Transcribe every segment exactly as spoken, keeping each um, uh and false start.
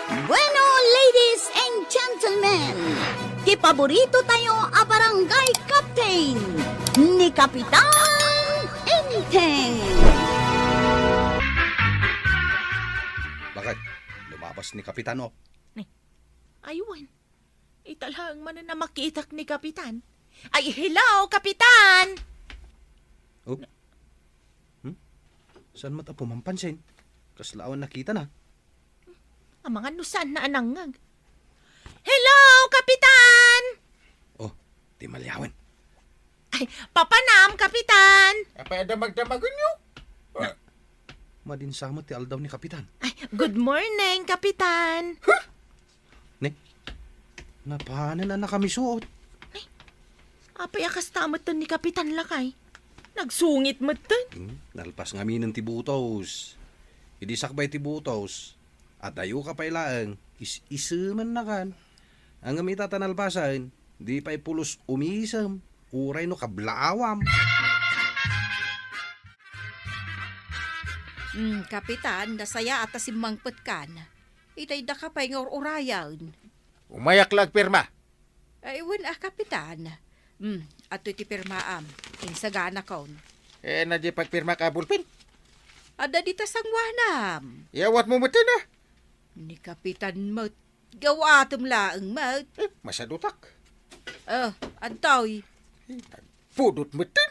Bueno, ladies and gentlemen, ti paborito tayo a barangay captain, ni Kapitan Enteng. Bakit? Lumabas ni Kapitan, oh. Ay, wen. Ita laeng manen a makitak ni Kapitan. Ay, hello, Kapitan! Oh? Hmm? Saan met a pumampansin? Kasla awan nakita na. Amangan no saan na a nangngeg. Hello, Kapitan! Oh, ti maliawen. Ay, papanam, Kapitan! Apay a damagdamagenyo? Na, madin sa met ti aldaw ni Kapitan. Ay, good morning, Kapitan! Huh? Ne? Napanen a nakamisuot. Apay a kasta metten ni Kapitan, lakay? Nagsungit metten. Hmm, nalpas ngaminen ti butos. Idi sakbay ti butos, adayo ka pay laeng, is-isemennakan. Ngem ita ta nalpasen, di pay pulos umisem, uray no kablaawam. Hmm, Kapitan, nasayaat a simmangpetkan. Itay daka pay nga ur-urayen. Umayak la agpirma. Ay, wen a, Kapitan. Hmm, adtoy ti pirmaam. Insaganakon. Eh, na di pagpirmak a bulpen? Adda dita sanguanam. Iyawatmo metten, ah. Ni Kapitan met. Gawatem laeng met. Eh, masadutak. Oh, adtoy. Eh, nagpudot metten.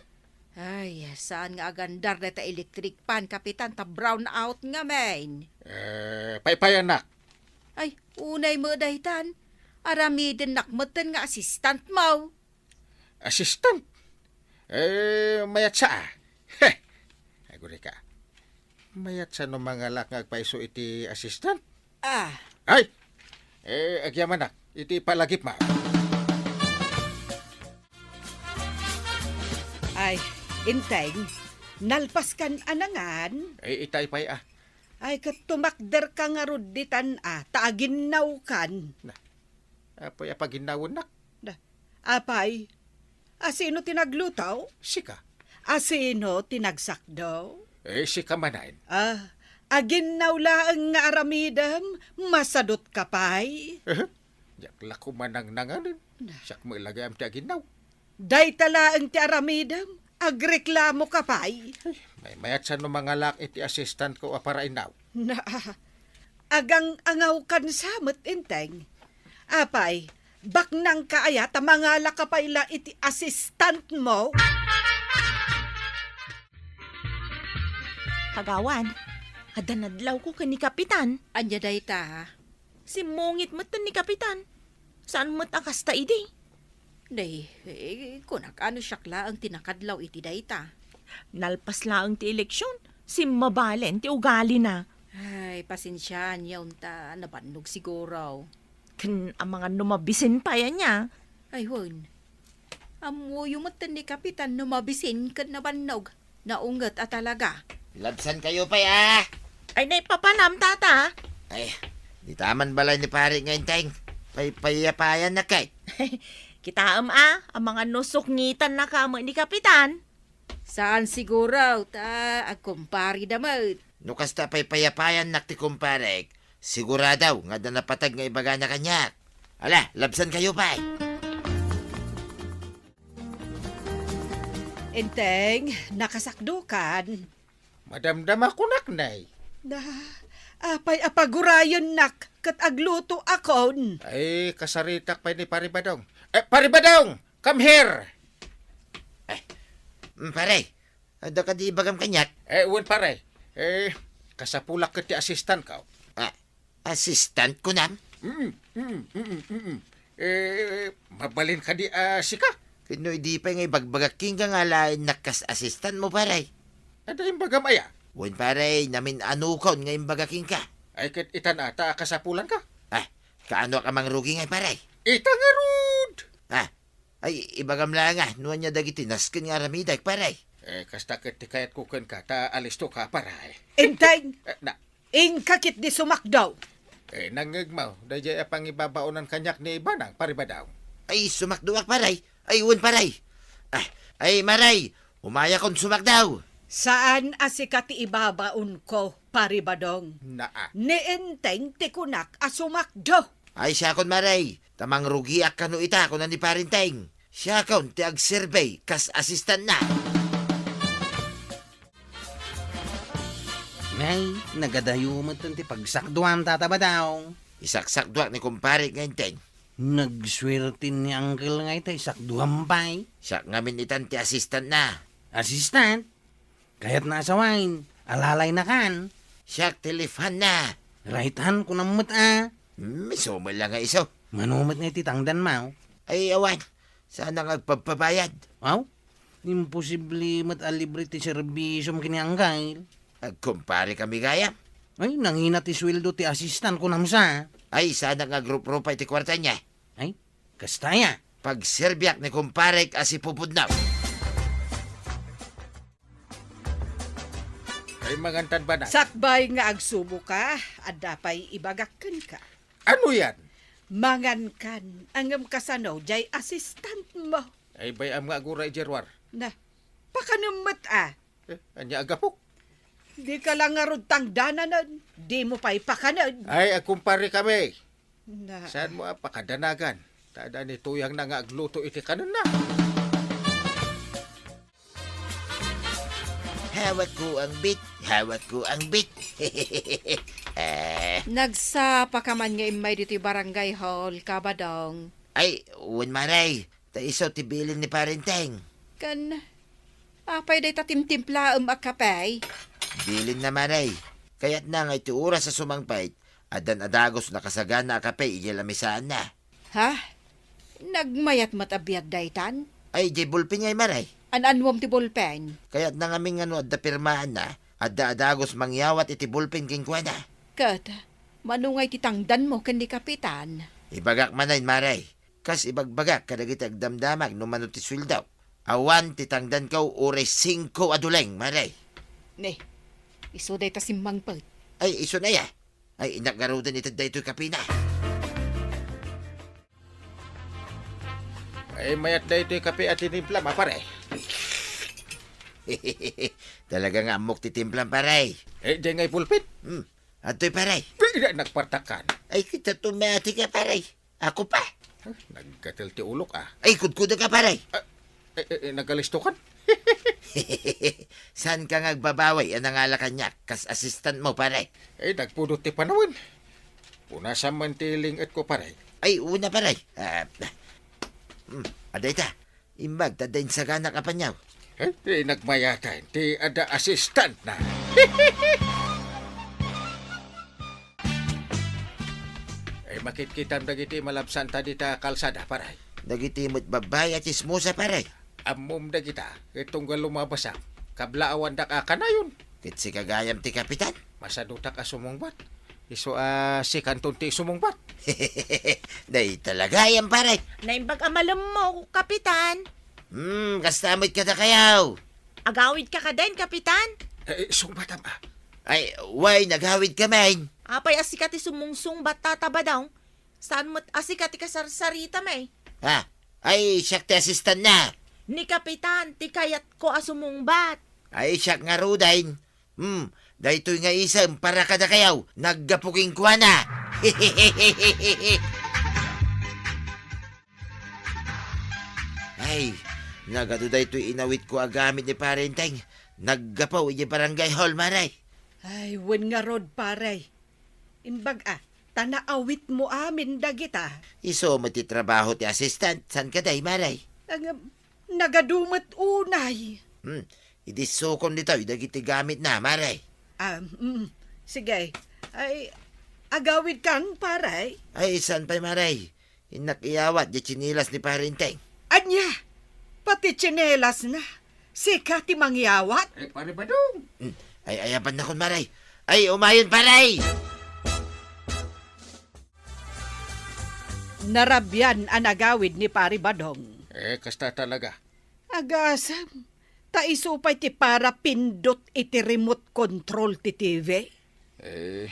Ay, saan nga agandar dayta electric fan, Kapitan, ta brown out ngamin. Eh, paypayanak. Ay, unay met daytan. Aramidennak metten nga assistant mo. Assistant? Eh, mayat sa, ah. Heh! Agurika. Mayat sa no mangalak nga agpayso iti assistant? Ah. Ay! Eh, agyamanak, iti palagip ma. Ay, Enteng, nalpaskan a nangan? Eh, itay pay, ah. Ay, ket tumakderka ngarud ditan, ah, ta aginnawkan. Na, apay a paginnawennak? Na, apay, asino ti nagluto? Sika. Asino ti nagsakdo? Eh, sika manen. Ah, aginnaw laeng nga aramidem, masadutka pay. Eh, diak la koma nangnanganen. Na. Siak met la gayam ti aginnaw. Dayta laeng ti aramidem, agreklamoka pay. Ay, may-, mayat sa no mangalak iti assistant ko a para innaw. Na, agang-angawkan sa met, Enteng. Apay, baknangka aya ta mangalaka pay la iti assistant mo? Kagawad, adda nadlawko ken ni Kapitan. Ania dayta? Simmungit metten ni Kapitan. Saan met a kasta idi? Day, eh, kunak, ano siak laeng ti nakadlaw iti dayta? Nalpas laeng ti eleksyon, simmabalen ti ugalina. Ay, pasensiaanyo ta nabannog siguro. Ken amangan no mabisin pay ania? Ay, wen. Ammoyo metten ni Kapitan no mabisin ken nabannog. Naunget a talaga. Labsankayo pay, ah! Ay, naipapanam, tata. Ay, dita man balay ni pare nga Enteng. Paypayapayan na kay. Kitaem, ah, amangan no sukngitannaka met ni Kapitan. Saan siguro, ta agkumpari da met. No kasta paypayapayannak ti kumparek, sigurado nga adda napateg nga ibagana kaniak. Ala, labsankayo pay. Enteng, nakasakdokan. Madamdama kunak, nay. Na, apay a pagurayennak ket agluto akon? Ay, kasaritak pay ni Pare Badong. Eh, Pare Badong! Come here! Eh, mm, pare, adda kadi ibagam kaniak? Eh, wen, pare. Eh, kasapulak ket ti assistant ko. Ah, assistant, kunam? Mm, mm, mm, mm, mm. Eh, mabalin kadi a sika? Ket no idi pay nga ibagbagak kenka nga alaennak kas assistant mo, pare. Adda imbagam aya? Wen, pare, namin-anukon nga imbaga kenka. Ay, ket itan ata a kasapulanka. Ah, kaanoak a mangrugi ngay, pare? Ita ngarud! Ah, ay, ibagam la nga, no ania dagiti nasken nga aramidek, pare. Eh, kasta ket ti kayatko kenka, ta alistoka, pare. Enteng! Eh, na, Inka ketdi sumakdo. Eh, nangngegmo, daydiay a pangibabaonan kaniak ni Banang, Pare Badong. Ay, sumakdoak, pare. Ay, wen, pare. Ah, ay, mare, umayakon sumakdo. Saan a sika ti ibabaonko. Pari Badong. Naa. Ni Enteng ti kunak a sumakdo. Ay, siakon, Mare. Ta mangrugiak kano ita, kuna ni Pari Enteng. Siakon ti agserbi kas assistantna. Nay, nagadayo met ti pagsakduam, Tata Badong. Isaksakduak ni kumpare nga Enteng. Nagsuerte ni Uncle nga ita, isakduam pay. Siak ngamin itan ti assistantna. Assistant? Kayatna a sawen, alalaynakan. Siak ti left hand na. Right hand ko met a. Hmm, isu met la nga isu. Mano met nga iti tangdanmo? Ay, awan. Saan nga agpagpabayad? Aw, imposible met a libre ti serbisiom ken ni Uncle. Agkumpare kami gayam. Ay, nangina ti sueldo ti assistant ko namsa. Ay, saan nga agrup-rupa iti kuarta niya? Ay, kasta aya. Pagserbiak ni kumparek a si Pupudnaw. Ay, mangan tan bana. Sakbay nga agsuboka, adda pay ibagak kenka. Ano yan? Mangankan, ngem kasano, jay assistant mo. Ay, bay-am nga agura, Jerwar. Na, pakanem met a. Eh, ania agapok? Dika la ngarud tangdananen, dimo pay pakanen. Ay, agkumpare kami. Na. Saan mo a pakadanagan? Ta adda ni Tuyang na nga agluto iti kanenna. Hawak ko ang bit, hawak ko ang bit. Eh. Nagsapa ka man nga immay ditoy barangay hall, Kabadong? Ay, wen, Mare. Ta isu ti bilin ni Pare Enteng. Ken, apay dayta timtimplaem a kape? Bilinna, Mare. Kayatna nga iti oras a sumangpet, addan a dagus nakasagana a kape idiay lamisaanna. Ha? Nagmayat met a biag daytan? Ay, idiay bulpen ngay, Mare. An-anuem ti bulpen? Kayatna ngamin nga no adda pirmaanna, adda a dagus mangyawat iti bulpen kenkuana. Ket, mano ngay ti tangdanmo ken ni Kapitan? Ibagak manen, Mare. Kas ibagbagak kadagiti agdamdamag no mano ti sueldok, awan ti tangdanko uray singko a duleng, Mare. Ne, isu dayta simmangpet. Ay, isu na ya. Ay, innak ngaruden iti daytoy kapina. Ay, mayat daytoy kape a tinimplam, a pare. Talaga nga ammok ti timplam, pare. Eh, di ngay pulpit? Hmm. Adtoy, pare. Pwede nagpartakan. Ay, kita tumati ka, pare. Ako pa. Ah, naggatel ti ulok, ah. Ay, kudkuda ka, pare. Ah, eh, eh, eh, nagalisto kan? Saan ka nga agbabawi a nangala kaniak kas assistant mo, pare? Eh, nagpudot ti panawen. Punasan man ti linget ko, pare. Ay, una, pare. Ah, hmm, adda ita. Imbag ta adda insaganak a paniaw. Eh, ti nagmayatan, ti adda assistant na. Eh, makitkitam dagiti malabsanta dita kalsada, pare. Dagiti met babbai a chismosa, pare. Ammom dagita, ket tunggal lumabasak, kablaawandak a kanayon. Ket sika gayam ti kapitan? Masadutak a sumungbat. Isu a sikanton ti sumungbat. Dayta la gayam, pare. Naimbag a malemmo, kapitan. Hmm, kasta met kadakayaw. Agawid ka kadin, kapitan? Eh, sungbatam, ah. Ay, way, nagawid ka, men. Apay a sika ti sumungsungbat, Tata Badong? Saan met a sika ti kasarsarita, men? Ha? Ay, siak ti assistant na. Ni kapitan, ti kayatko a sumungbat. Ay, siak ngaruden. Hmm, daytoy nga isem para kadakayaw, naggapu kenkuana. Ay, nagadu daytoy inawitko a gamit ni Pare Enteng. Naggapu idiay barangay hall, Mare. Ay, wen ngarud, pare. Imbag a, ta naawitmo amin dagita. Isu met ti trabaho ti assistant, saan kadi, Mare? Ang, nagadu met unay. Hmm, idi sukon ditoy dagiti gamitna, Mare. Ah, mm, sige. Ay, agawid kan, pare? Ay, saan pay, Mare? Innak iyawat di tsinelas ni Pare Enteng. Ania? Pati tsinelasna? Sika ti mangyawat? Eh, Pare Badong. Hmm. Ay, ayabannakon, Mare. Ay, umayon, Pare! Narabian a nagawid ni Pare Badong. Eh, kasta talaga. Agasem, ta isu pay ti para pindot iti remote control ti T V. Eh,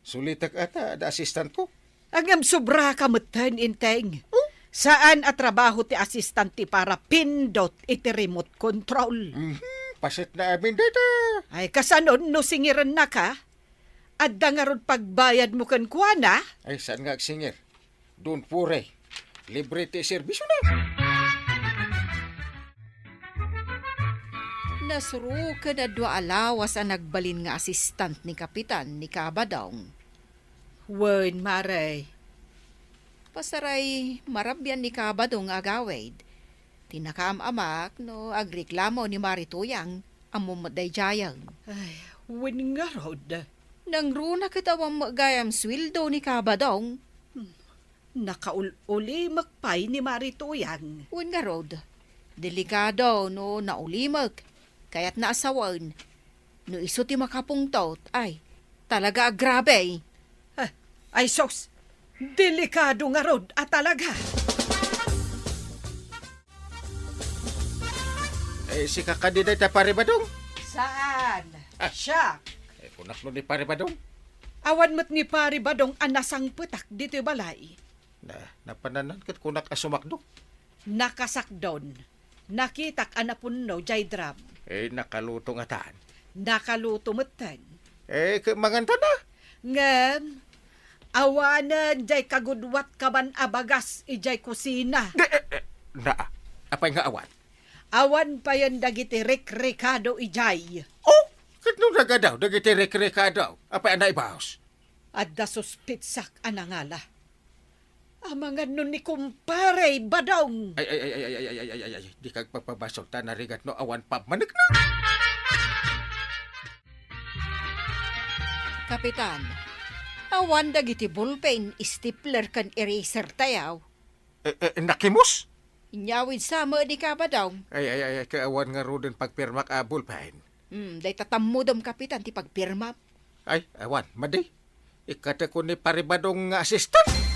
sulitak ata, da assistant ko. Ngem sobra ka metten, Enteng. Oh? Saan a trabaho ti assistant ti para pindot iti remote control. Mhm, paset na amin dayta. Ay, kasano no singirenna ka? Adda ngarud pagbayadmo kenkuana? Ay, saan nga agsingir? Don't worry. Libre ti serbisyo na. Nasuro ken adu a lawas a nagbalin nga asistant ni Kapitan ni Kabadong. Wen, Mare. Pasaray, marabian ni Kabadong nga agawid. Ti nakaam-amak no agreklamo ni Mari Tuyang, ammo met daydiayen. Ay, wen ngarud. Nangruna ket awan met gayam sueldo ni Kabadong. Hmm, nakaul-ulimek pay ni Mari Tuyang. Wen ngarud, delikado no naulimek. Kayatna a sawen. No isu ti makapungtot, ay, talaga a grabe. Ah, ay sus, delikado ngarud a talaga. Eh, sika kadi dayta, Pare Badong? Saan? Ah. Siak. Eh, kunakno ni Pare Badong? Awan met ni Pare Badong a nasangpetak ditoy balay. Na, napananan ket kunak a sumakdo. Nakasakdon. Nakitak a napunno jay drum. Eh, nakaluto ngatan. Nakaluto metten. Eh, ke-, manganta na? Ngem, awanen jay kagudwat kaban a bagas ijay kusina. De, eh, eh, na, apay nga awan? Awan payen dagiti rekrekado ijay. Oh, ket no nagadaw dagiti rekrekado, apay a naibaos? Adda suspitsak a nangala. Amangan no ni Kumpare Badong. Ay, ay, ay, ay, ay, ay, ay, ay, ay, ay, di kagpagpabasol ta narigat no awan pammanekna. Kapitan, awan dagiti ballpen, stapler, ken eraser tayo. Eh, eh, nakimus? Inyawid sa met ni Kabadong. Ay, ay, ay, ay, kaawan ngaruden pagpirmak a ballpen. Hmm, dayta tammudem, Kapitan, ti pagpirmam. Ay, awan, madi. Ikateko ni Pare Badong nga assistant.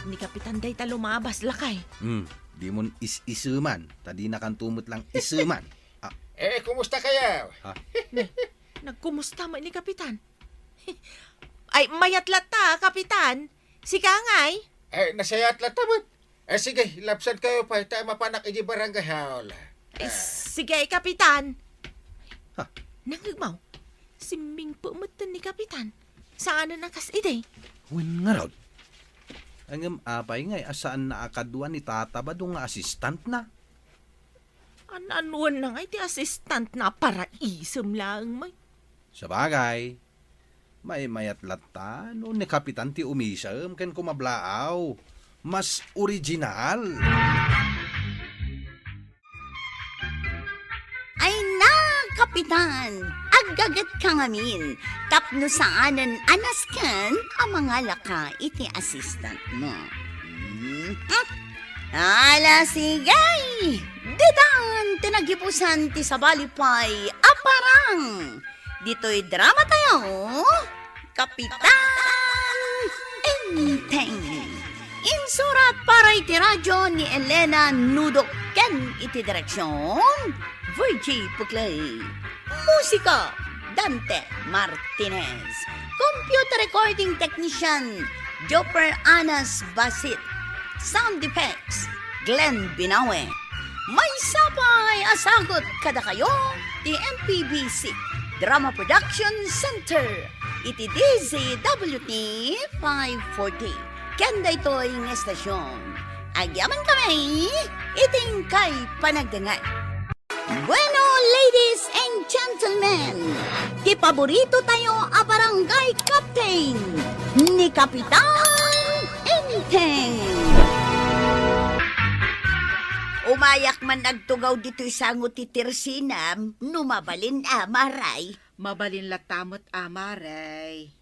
Ni Kapitan dayta lumabas, lakay. Hmm, dimon is-iseman, ta dinakanto met lang iseman. Ah. Eh, kumusta kayo? Ha? Ne, nagkumusta met ni Kapitan? Ay, mayat latta, Kapitan. Sika ngay? Eh, nasayat latta met. Eh, sige, labsan kayo pay, ta mapanak iti barangay hall. Eh, ah, sige, Kapitan. Ha? Nangngegmaw, simmingpet metten ni Kapitan. Saanen a kas idi. Wen ngarud. Ngem apay ngay a saanna a kadua ni Tata Badong nga assistantna? An-anuenna ngay ti assistantna a paraisem laeng met. Sabagay, maymayat latta no ni Kapitan ti umisem ken kumablaaw. Mas original. Ay na, Kapitan! Aggagetka ngamin tapno saanen a nasken a mangalaka iti assistantmo. Mhm. Ala, sige! Ditan ti nagibusan ti sabali pay a parang ditoy drama tayo, Kapitan Enteng. Insurat para iti radyo ni Elena Nudo ken iti direksyon, Virgie Puclay. Musika, Dante Martinez. Computer recording technician, Joper Anas Basit. Sound effects, Glenn Binawe. Maysa pay a sagut kadakayo ti M P B C Drama Production Center iti D Z W T five forty. Ken daytoy nga estasyon, agyamankami iti inkay panagdengngeg. Bueno, ladies and gentlemen, ti paborito tayo a barangay captain, ni Kapitan Enteng. Umayak man agtugaw ditoy sango ti tersinam, no mabalin, Amare. Mabalin latta met, Amare.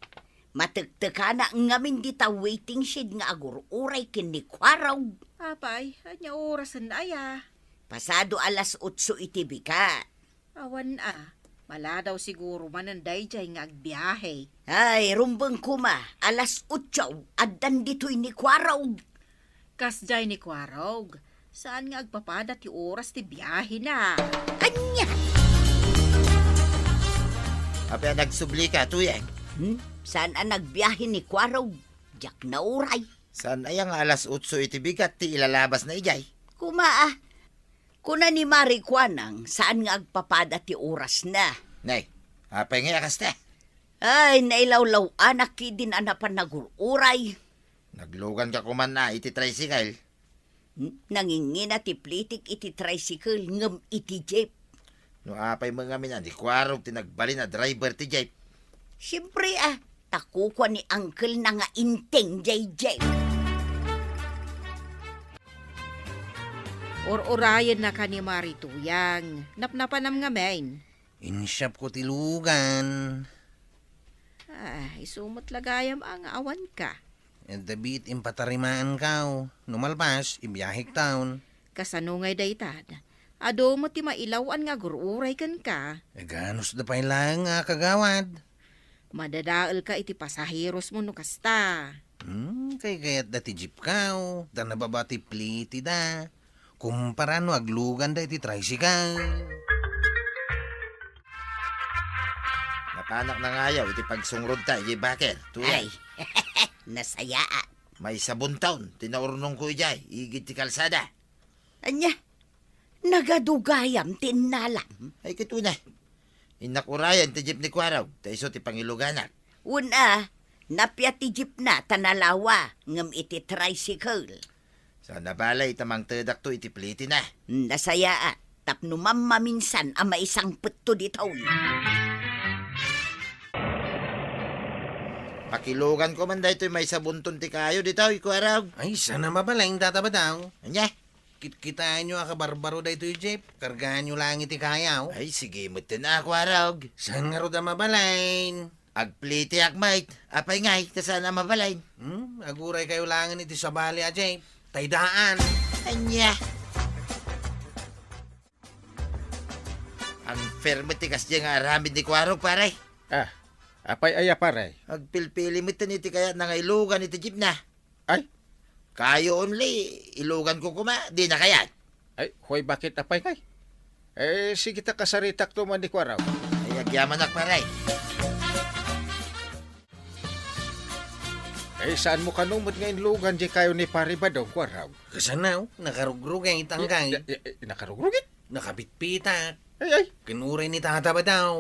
Matektekana ngamin dita waiting shed nga agur-uray ken ni Kuarog. Apay, ania orasen aya? Pasado alas otso iti bigat. Awan a, maladaw siguro manen daydiay nga agbiahe. Ay, rumbeng koma, alas otso, addan ditoy ni Kuarog. Kasdiay ni Kuarog, saan nga agpapada ti oras ti biahena. Ania? Apay a nagsublika, Tuyang? Hmm? Saan a nagbiahe ni Kuarog? Diak nauray. Saan aya nga alas otso iti bigat ti ilalabasna idiay? Koma a, kuna ni Mari Kuanang, saan nga agpapada ti orasna. Nay, apay ngay a kasta? Ay, nailawlaw-anak ketdin a napan nagur-uray. Nagluganka koma iti tricycle. Hmm? Nangingina ti plitik iti tricycle ngem iti jeep. No apay met ngamin a ni Kuarog ti nagbalin a driver ti jeep? Siempre a, ta kukua ni uncle na nga inteng jay jeep. Ur-urayennaka ni Mari Tuyang. Napnapanam ngamin. Insiapko ti lugan. Ah, isu met la gayam a nga awanka. Adda biit impatarimaankaw. No malpas, ibiahektaon. Kasano ngay dayta? Adu met ti mailaw-an nga agur-uray kenka. Aganusda pay laeng a kagawad. Madadaelka iti pasaherosmo no kasta. Hmm, kaykayatda ti jeepkaw, ta nababa ti plitida. Kumpara no agluganda iti tricycle. Napanak nangayaw iti pagsungrodta idiay baker, Tuyang. Ay, nasayaat. Maisabuntaon ti naurnongko idiay igid ti kalsada. Ania? Nagadu gayam ti innalam? Ay, ket una. Innak urayen ti jeep ni Kuarog, ta isu ti pangiluganak. Wen a, napia ti jeepna ta nalawa, ngem iti tricycle. Saan a bale ta mangtedakto iti plitina. Nasayaat, tapno mammaminsan a maisangpetto ditoy. Pakiluganko man daytoy maisabunton ti kayo ditoy, Kuarog. Ay, saan a mabalin, Tata Badaw. Ania? Kitkitaenyo a kabarbaro daytoy jeep, kargaanyo laeng iti kayaw. Ay, sige metten a, Kuarog. Saan ngarud a mabalin? Agplitiak met. Apay ngay, ta saan a mabalin? Hmm, aguraykayo laengen iti sabali a jeep. Taydaan. Ania? Unfair met ti kasdiay nga aramid ni Kuarog, pare. Ah, apay aya, pare? Agpilpili metten iti kayatna nga ilugan iti jeepna. Ay? Kayo only, iluganko koma, dina kayat. Ay, hoy, bakit apay kay? Eh, sige ta kasaritakto man ni Kuarog. Ay, agyamanak, pare. Eh, saanmo kano met nga inlugan diay kayo ni Pare Badong, Kuarog? Kasano? Nakarugrugit, angkay. Eh, eh, eh, nakarugrugit? Nakabitbitak. Ay, ay. Ken uray ni Tata Badaw.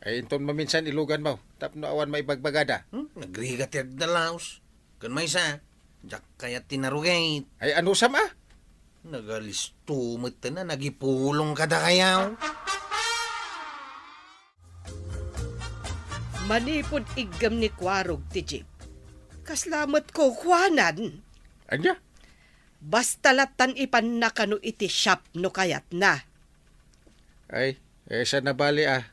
Ay, inton maminsan iluganmo, tapno awan maibagbagada. Hmm? Nagrigat ti agdalaus. Ken maysa, diak kayat ti narugit. Ay, anusam a? Nagalisto metten a nagipulong kadakayo. Manipud iggem ni Kuarog ti jeep, kasla met kukuanan. Ania? Basta lattan ipanna kano iti shop no kayatna. Ay, eh, saan a bale a.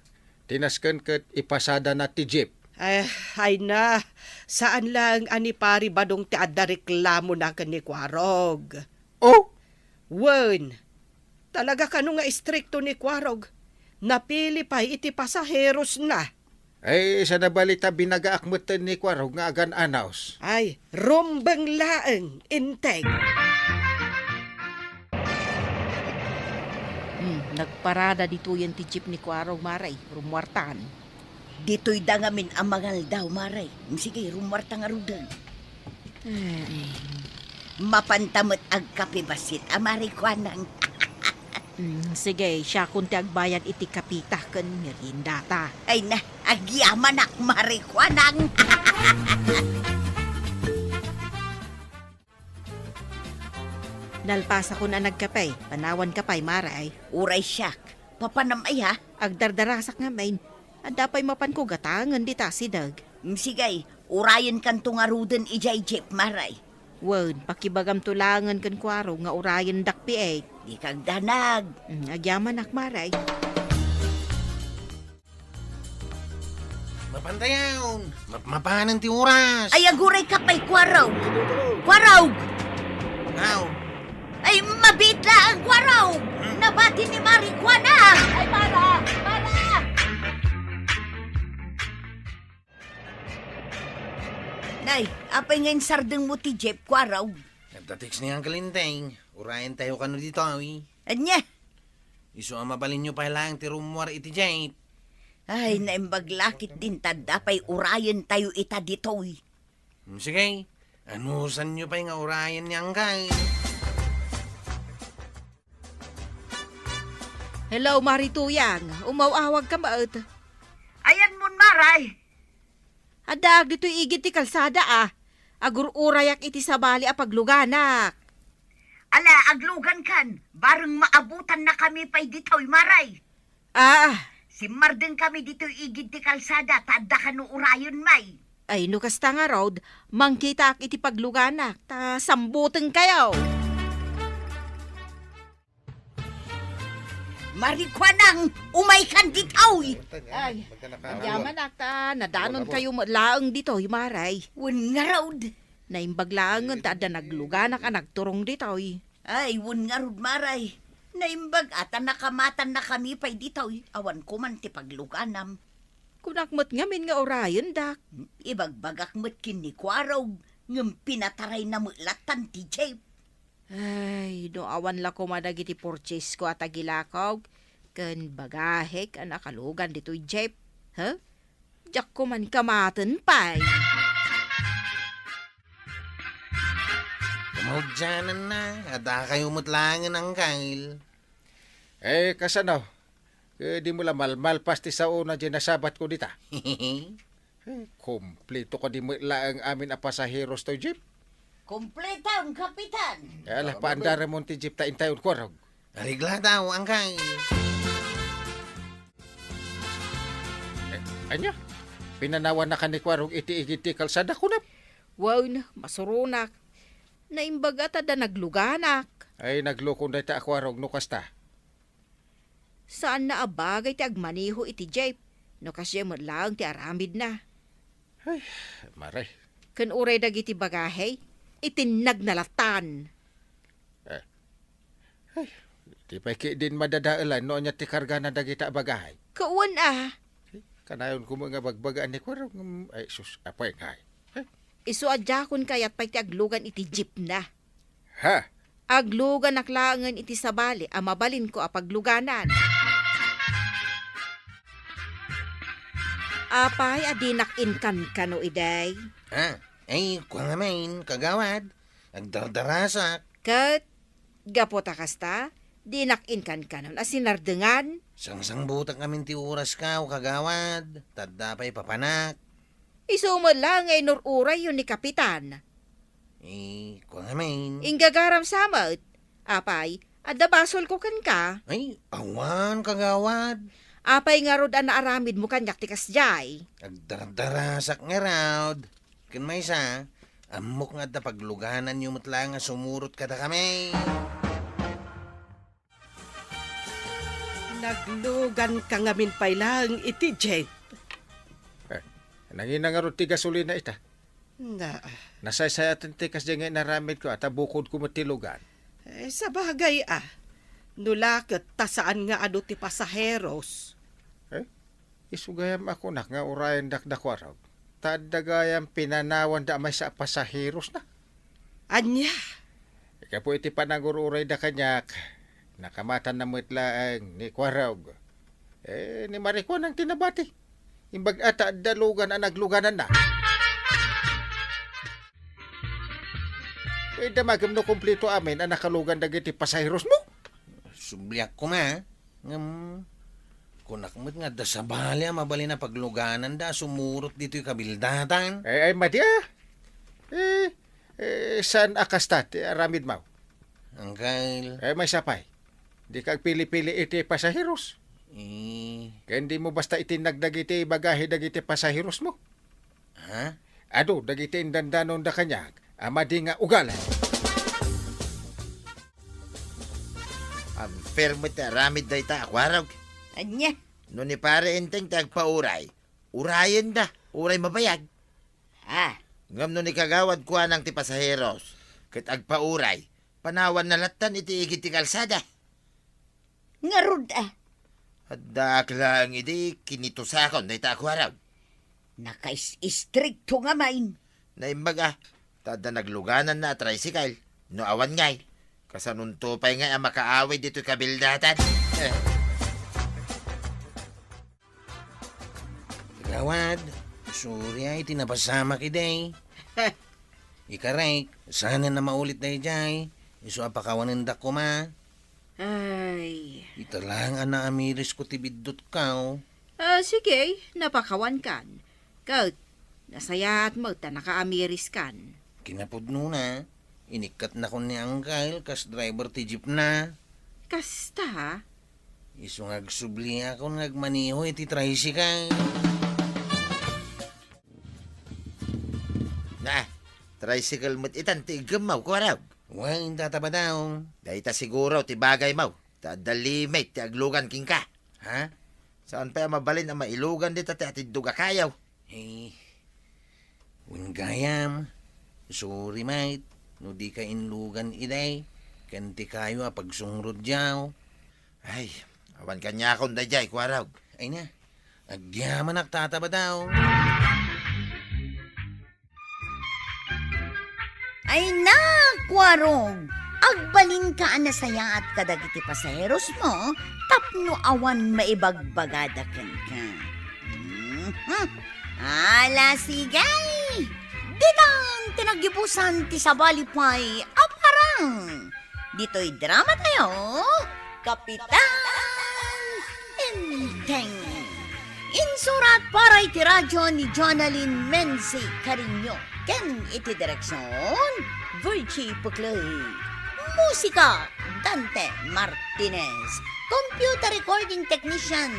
Tinasken ket ipasadana ti jeep. Eh, ay na, saan laeng a ni Pari Badong ti adda reklamona ken ni Kuarog. Oh? Wen, talaga kano nga istrikto ni Kuarog. Napili pay iti pasaherosna. Ay, saan a bale ta binagaak metten ni Kuarog nga agan-anos. Ay, rumbeng laeng, integ. Hmm, nagparada ditoyen ti jeep ni Kuarog, Mare. Rummuartan. Ditoy da ngamin a mangaldaw, Mare. Sige, rummuarta ngaruden. Ay. Mapanta met agkape bassit a Mari Kuanang. Mm, sige, siakon ti agbayad iti kapita ken meriendata. Ay na, agyamanak, Mari Kuanang. Nalpasakon a nagkape, panawanka pay, Mare. Uray siak, papanam aya? Agdardarasak ngamin. Adda pay mapanko gatangen dita asideg. Mm, sige, urayenkanto ngaruden idiay jeep, Mare. Wen, pakibagamto laengen ken Kuarog nga urayendak piek. Dika agdanag. Mm, agyamanak, Mare. Mapantayon! Map-, mapanen ti oras! Ay, agurayka pay, Kuarog! Kuarog! Aw. Ay, mabiit laeng, Kuarog! Hmm? Nabati ni Mari Kuanang! Ay, para! Para! Nay, apay nga insardengmo ti jeep, Kuarog? Nagta-text ni Uncle Enteng. Urayentayo kano ditoy. Ania? Isu a mabalinyo pay laeng ti rummuar iti jeep. Ay, naimbag la ketdin ta adda pay urayentayo ita ditoy. Hmm, sige, anusanyo pay nga urayen ni Uncle. Hello, Mari Tuyang. Umaw-awagka met. Ayanmon, Maray. Addaak ditoy igid ti kalsada, a. Agur-urayak iti sabali a pagluganak. Ala, aglugankan. Bareng maabutannakami pay ditoy, Maray. Ah. Simmardengkami ditoy igid ti kalsada, ta adda kano urayen, May. Ay, no kasta ngarud, mangkitaak iti pagluganak, ta sambutengkayo. Marikuanang, umaykan ditoy. Ay, agyamanak ta nadanonkayo met laeng ditoy, Maray. Wen ngarud. Naimbag laengen ta adda nagluganak a nagturong ditoy. Ay, wen ngarud, Maray. Naimbag a ta nakamatannakami pay ditoy, awan koman ti pagluganam. Kunak met ngamin nga urayendak. Ibagbagak met ken ni Kuarog, ngem pinatarayna met lattan ti jeep. Ay, no awan la koma dagiti purchasesko a tagilakog ken bagahek a nakalugan ditoy jeep, ha? Diak koman kamaten pay. Kamaudiananna, adda kayo met laengen, Angkel. Eh, kasano? Ket dimo la malmalpas ti saona diay nasabatko dita. Eh, kompleto kadi met laeng amin a pasaheros toy jeep? Kompleton, Kapitan. Eh, ala, paandaramon ti jeep ta intayon, Kuarog. Areglataw, Angkel. Eh, ania? Pinanawannakan ni Kuarog iti igid ti kalsada, kunam? Wen, masuronak. Naimbag a ta adda nagluganak. Ay, naglukon dayta a Kuarog no kasta. Saanna a bagay ti agmaneho iti jeep, no kasdiay met laeng ti aramidna. Ay, Maray. Ken uray dagiti bagahe, itinnagna lattan. Eh. Ay, di pay ketdin madadaelan no ania ti kargana dagita a bagahe. Kawan a. Ay, kanayon ko nga bagbagaan ni Kuarog, ngem, ay, sus, apay nga. Ay. Isu a diakon kayat pay ti aglugan iti jeepna. Ha? Agluganak laengen iti sabali a mabalinko a pagluganan. Apay a dinak inkankano idi? Ha? Ay, kua ngamin, kagawad. Agdardarasak. Ket, gapu ta kasta, dinak inkankanon a sinardengan. Sangsangbutak ngamin ti orasko, kagawad. Ta adda pay papanak. Isu met la nga inur-urayyo ni Kapitan. Eh, kua ngamin. Inggagaram sa met. Apay, adda basolko kenka? Ay, awan, kagawad. Apay ngarud a naaramidmo kaniak ti kasdiay? Agdardarasak ngarud. Ken maysa, ammok nga adda paglugananyo met laeng a sumurot kadakami. Nagluganka ngamin pay laeng iti jeep. Eh, nangina ngarud ti gasolina ita? Na. Nasaysayaten ti kasdiay nga inaramidko, a ta bukodko met ti lugan. Eh, sabagay a. No la ket ta saan nga adu ti pasaheros. Eh, isu gayam a kunak nga urayendak da Kuarog. Ta adda gayam pinanawanda a maysa a pasaherosna. Ania? Gapu iti panagur-urayda kaniak, nakamatanna met laeng ni Kuarog. Eh, ni Marikuanang ti nabati. Imbag a ta adda lugan a naglugananna. Eh, damagem no kompleto amin a nakalugan dagiti pasaherosmo? Subliak koma. Ngem, kunak met nga adda sabali a mabalin a paglugananda a sumurot ditoy kabildatan. Ay, ay, madi a. Eh, eh, saan a kasta ti aramidmo? Angkel. Eh, maysa pay. Dika agpili-pili iti pasaheros. Eh. Ken dimo basta itinnag dagiti bagahe dagiti pasaherosmo. Ha? Adu dagiti indandanonda kaniak a madi nga ugali. Unfair met ti aramid dayta a Kuarog. Ania? No ni Pare Enteng ti agpauray, urayenda, uray mabayag. Ah. Ngem no ni Kagawad Kuanang ti pasaheros, ket agpauray, panawanna lattan iti igid ti kalsada. Ngarud a. Addaak laeng idi kinitusakon dayta a Kuarog. Nakais-istrikto ngamin. Naimbag a, ta adda naglugananna a tricycle, no awan ngay. Kasanonto pay ngay a makaawid ditoy kabildatan. Eh. Kagawad, sorry ay ti napasamak idi. Ikarek, saan a maulit daydiay. Isu a pakawanendak koma. Ay. Ita laeng a naamirisko ti biddutko. Ah, sige, napakawankan. Ket, nasayaat met ta nakaamiriskan. Kinapudnona, inikkatnakon ni Angkel kas driver ti jeepna. Kasta? Isu nga agsubliakon nga agmaneho iti tricycle. Na, tricycle met itan ti iggemmaw, kuarog. Wen, Tata Badaw. Dayta siguro ti bagaymaw. Ta adda limit ti aglugan kenka. Ha? Saan pay a mabalin a mailugan dita ti atiddog a kayo? Eh, wen gayam, sorry met, no dika inlugan iday, ken ti kayo a pagsungrod diaw. Ay, awan kaniakon daydiay, kuarog. Ay na, agyamanak, Tata Badaw. Ay na, kuarog! Agbalinka a nasayaat kadagiti pasaheros mo tapno awan maibagbagada kenka. Mhm. Ala, sige! Ditan ti nagyubusan ti sabali pay a parang. Ditoy drama tayo, Kapitan Enteng. Insurat para iti radyo ni Jonalyn Menzi Cariño ken iti direksyon, Virgie Puclay. Musika, Dante Martinez. Computer recording technician,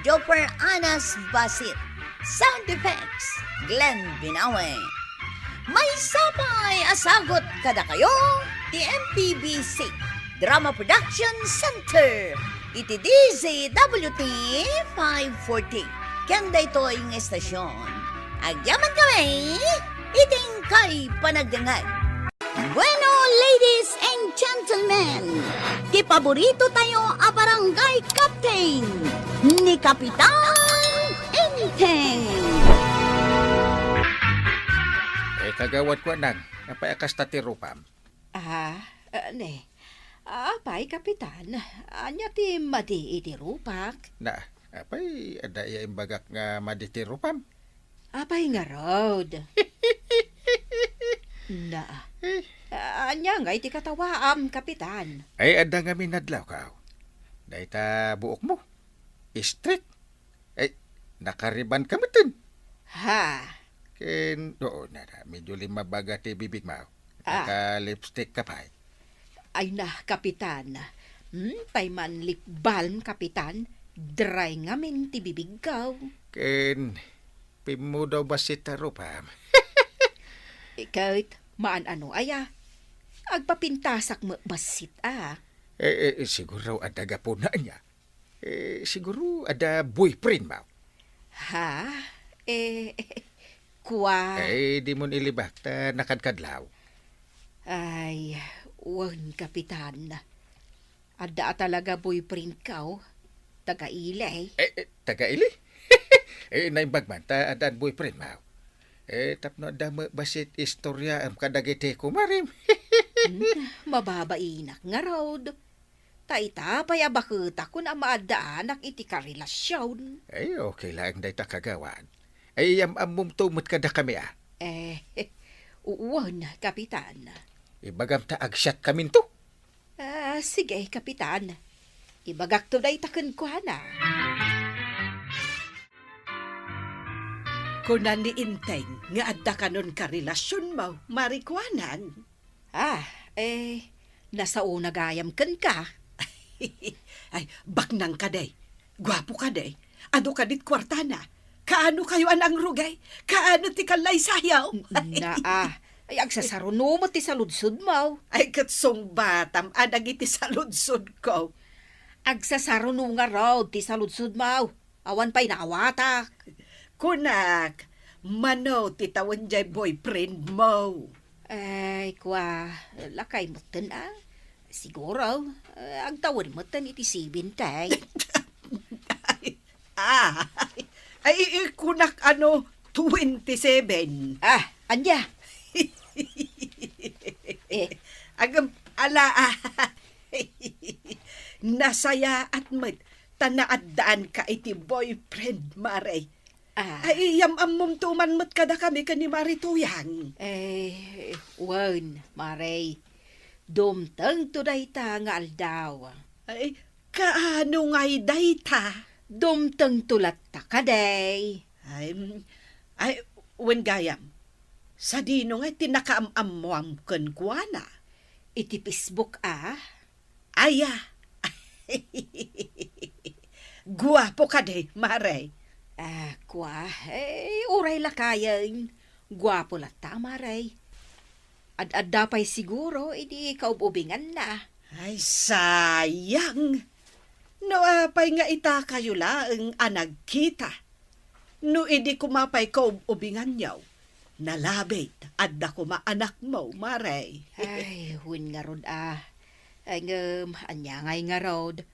Joffer Anas Basit. Sound effects, Glenn Binawe. Maysa pay a sagut kadakayo ti M P B C Drama Production Center iti D Z W T five forty. Ken daytoy nga estasyon, agyaman kami iti inkay panagdengngeg. Bueno, ladies and gentlemen, ti paborito tayo a barangay captain, ni Kapitan Enteng. Eh, kagawad ko, Nang, apay a kasta ti rupam? Ah, ah, ne. Apay, Kapitan, ania ti madi iti rupak? Na, apay, adda aya imbagak nga madi ti rupam? Apay ngarud? Na, ah, ania ngay ti katawaam, Kapitan? Ay, adda ngamin adlaw, kaw. Dayta buokmo. Straight. Ay, nakariban ka metten. Ha? Ken, oo, na, na, medyo limmabaga ti bibig mo. Ah. Naka-lipstick ka pay. Ay na, Kapitan. Hmm, pay man lip balm, Kapitan. Dry ngamin ti bibigko. Ken, pimmudaw bassit a rupam. Ket, maan-ano aya? Agpapintasak met bassit, a. Eh, eh, siguro adda gapuna ania. Eh, siguro adda boyfriend mo. Ha? Eh, kua? Eh, dimon ilibak ta nakadkadlaw. Ay, wen, Kapitan. Adda a talaga boyfriend ko. Taga-Ili. Eh, eh, taga-Ili? Eh, naimbag man ta addan boyfriend mo. Eh, tapno adda met bassit istoryaem kadagiti kumarem. Hmm, mababainak ngarud. Ta ita pay a baketakon a maaddaanak iti karelasyon. Ay, okay laeng dayta, kagawad. Ay, am-ammomto met kadakami, a. Eh, wen, Kapitan. Ibagam ta agsiatkaminto. Ah, sige, Kapitan. Ibagakto dayta kenkuana. Kuna ni Enteng nga adda kanon karelasyon mo, Mari Kuanan. Ah, eh, nasaona gayam kenka. Ay, baknang kadi. Guapo kadi. Adu kadit kuartana. Kaano kayo a nangrugay? Kaano ti kallaysayo? Naa. Ay, agsasaruno met ti saludsod mo. Ay, ket sungbatam a dagiti saludsod ko. Agsasaruno ngarud ti saludsod mo. Awan pay naawatak. Kunak, mano ti tawen jay boyfriend mo? Ay, kua, lakay metten, a. Siguro, eh, agtawen metten iti seventy. Ay, ah, ay, ay, kunak, ano, twenty-seven. Ah, ania? Eh. Agam, ala, ah. Nasayaat met ta naaddaanka iti boyfriend, Mare. Ah. Ay, yam-ammomto man met kadakami ken ni Mari Tuyang. Eh, wen, Mare. Dumtengto dayta nga aldaw. Ay, kaano ngay dayta? Dumtengto latta kadi. Ay, mm, ay, wen gayam. Sadino nga ti nakaam-ammoam kenkuana? Iti Facebook, a? Aya. Guapo kadi, Mare. Ah, kua, eh, uray lakayen. Guapo latta, Mare. Ad-adda pay siguro idi kaub-ubinganna. Ay, sayang! No apay nga itakayo laeng a nagkita? No idi koma pay kaub-ubinganyo, nalabit, adda koma anakmo, Mare. Ay, wen ngarud, a. Ay, ngem, ania ngay ngarud?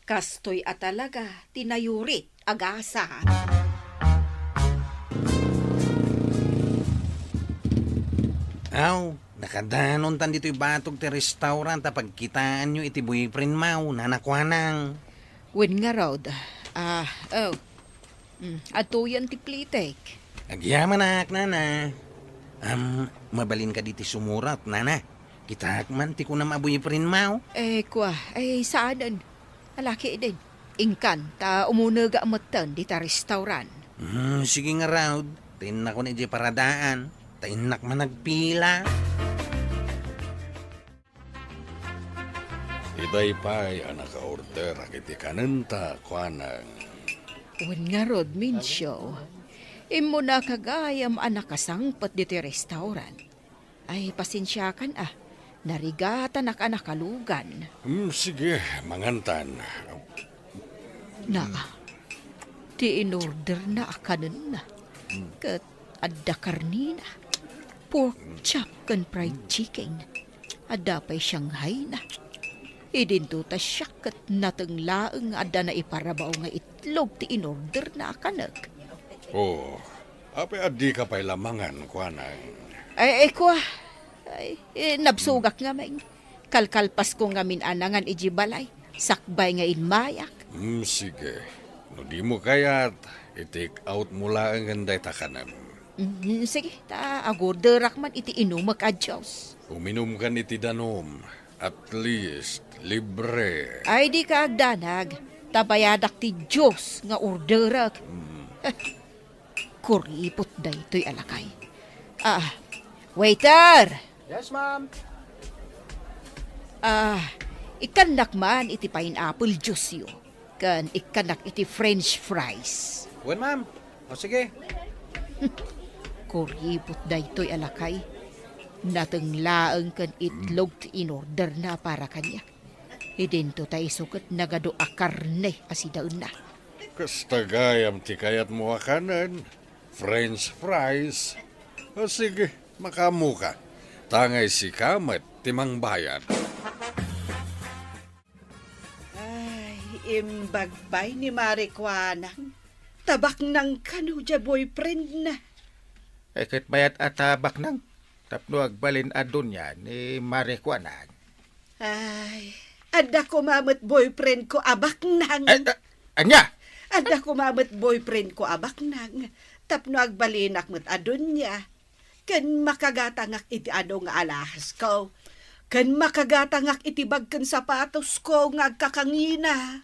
Kastoy a talaga ti nayurit a gasat. Aw, nakadanontan ditoy batog ti restaurant a pagkitaanyo iti boyfriend mo, Nana Kuanang. Wen ngarud, a, oh. Mm, adtoyen ti plitek. Agyamanak, Nana. Am, mabalin kadi ti sumurat, Nana? Kitaak man ti kunam a boyfriend mo. Eh, kua, ay saanen. Alaki din. Inkan, ta umunega metten dita restaurant. Hmm, sige ngarud. Ta innakon idiay paradaan. Ta innak man nagpila. Itay pay a nakaorderak iti kanenta, Kuanang. Wen ngarud, Mincio. Immunak gayam a nakasangpet ditoy restaurant. Ay, pasensiakan a. Narigatanak a nakalugan. Hmm, sige, mangantan. Na, ti inorderna a kanenna. Ket adda karnina, pork chop ken fried chicken. Adda pay Shanghai na. Idinto ta siak ket nateng laeng nga adda naiparabao nga itlog ti inorderna a kanek. Oh, apay a dika pay la mangan, Kuanang? Ay, ay, kua. Ay, eh, nabsogak ngamin. Kalkalpasko ngamin a nangan idiay balay. Sakbay nga immayak. Hmm, sige. No dimo kayat, i-take out mo laengen dayta kanem. Mm, sige, ta agorderak man iti inumek a juice. Uminumkan iti danum. At least, libre. Ay, dika agdanag. Ta bayadak ti juice nga orderek. Mm. Kuripot daytoy a lakay. Ah, waiter! Yes, ma'am. Ah, ikkannak man iti pineapple juice-yo, ken ikkannak iti french fries. Wen, ma'am. O, sige. Kuripot daytoy a lakay. Nateng laeng ken itlog ti inorderna para kaniak. Idinto ta isu ket nagadu a karne a sidaenna. Kasta gayam ti kayatmo a kanen, french fries. O sige, makaammoka. Tangay sika met ti mangbayad. Ay, imbag pay ni Mare Kuanang. Tabaknang kano diay boyfriend na. Ay, ket mayat a tabaknang. Tapno agbalin a dunia ni Mare Kuanang. Ay, adda koma met boyfriend ko a baknang. Ay, a-, ania? Adda koma met boyfriend ko a baknang. Tapno agbalinak met a dunia. Ken makagatangak iti adu nga alahasko. Ken makagatangak iti bag ken sapatosko nga agkakangina.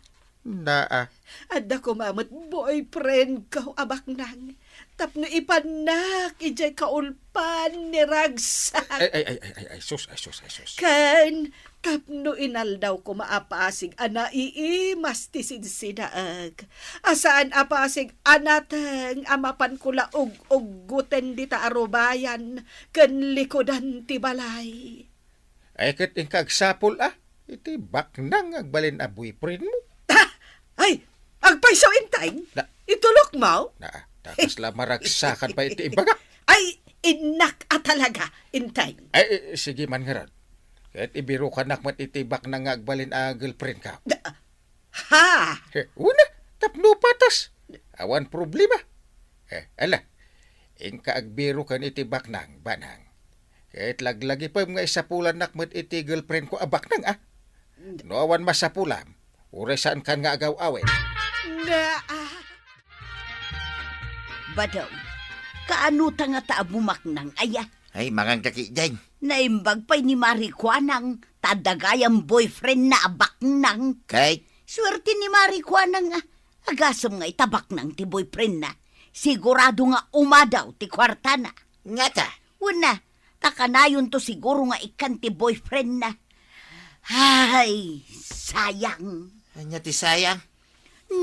Naa. Adda koma met boyfriend ko a baknang. Tapno ipannak idiay kaulpan ni Ragsak. Ay, ay, ay, ay, ay, ay, sus, ay, sus, ay, sus. Ken tapno inaldaw koma a pasig a naiimas ti sidsidaek. A saan a pasig a nateng a mapanko la ug-uggoten dita a rubayan ken likudan ti balay. Ay, ket inka agsapul, a, iti baknang agbalin a boyfriend mo. Ah! Ay, agpayso intay? Na- Itulok mo? Na, ta kasla maragsakan pay iti ibaga. Ay, innak a talaga, intay. Ay, eh, sige man ngarud. Ket ibirukanak met iti baknang nga agbalin a girlfriend ka. Da- Ha? He, una, tapno patas. Awan problema. Eh, ala, inka agbiruken iti baknang, banang. Ket laglagipem nga isapulannak met iti girlfriend ko a baknang, a. No awan masapulam, uray saankan nga agaw-awid. Naa. Badong, kaano ta nga ta a bumaknang, aya? Ay, mangan ka ketdin. Naimbag pay ni Mari Kuanang, ta adda gayam boyfriend na a baknang. Kay? Suerte ni Mari Kuanang, a. Agasem nga ita baknang ti boyfriendna. Sigurado nga umadaw ti kuartana. Ngata? Wen, ta kanayonto siguro nga ikkan ti boyfriendna. Ay, sayang. Ania ti sayang?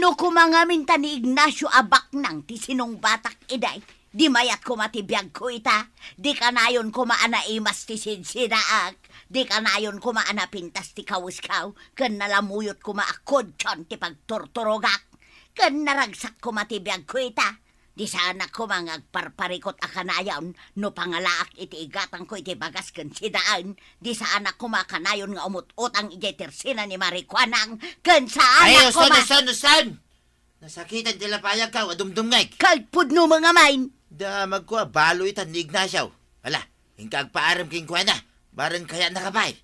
No koma ngamin ta ni Ignacio a baknang ti sinungbatak idi, di mayat koma ti biagko ita, di kanayon koma a naimas ti sidsidaak, di kanayon koma a napintas ti kawisko, ken nalamuyot koma a kudson ti pagturturogak, ken naragsak koma ti biagko ita. Di saanak koma nga agparparikut a kanayon no pangalaak iti igatangko iti bagas ken sidaen. Di saanak koma a kanayon nga umut-utang idiay tersina ni Marikuanang ken saanak Ay, uson, koma uson, uson! Nasakitan ti lapayagko a dumdumngeg. Kalpudno nga main. Damagko a balo ita ni Ignacio. Ala, inka agpaarem kenkuana. Bareng kayatnaka pay.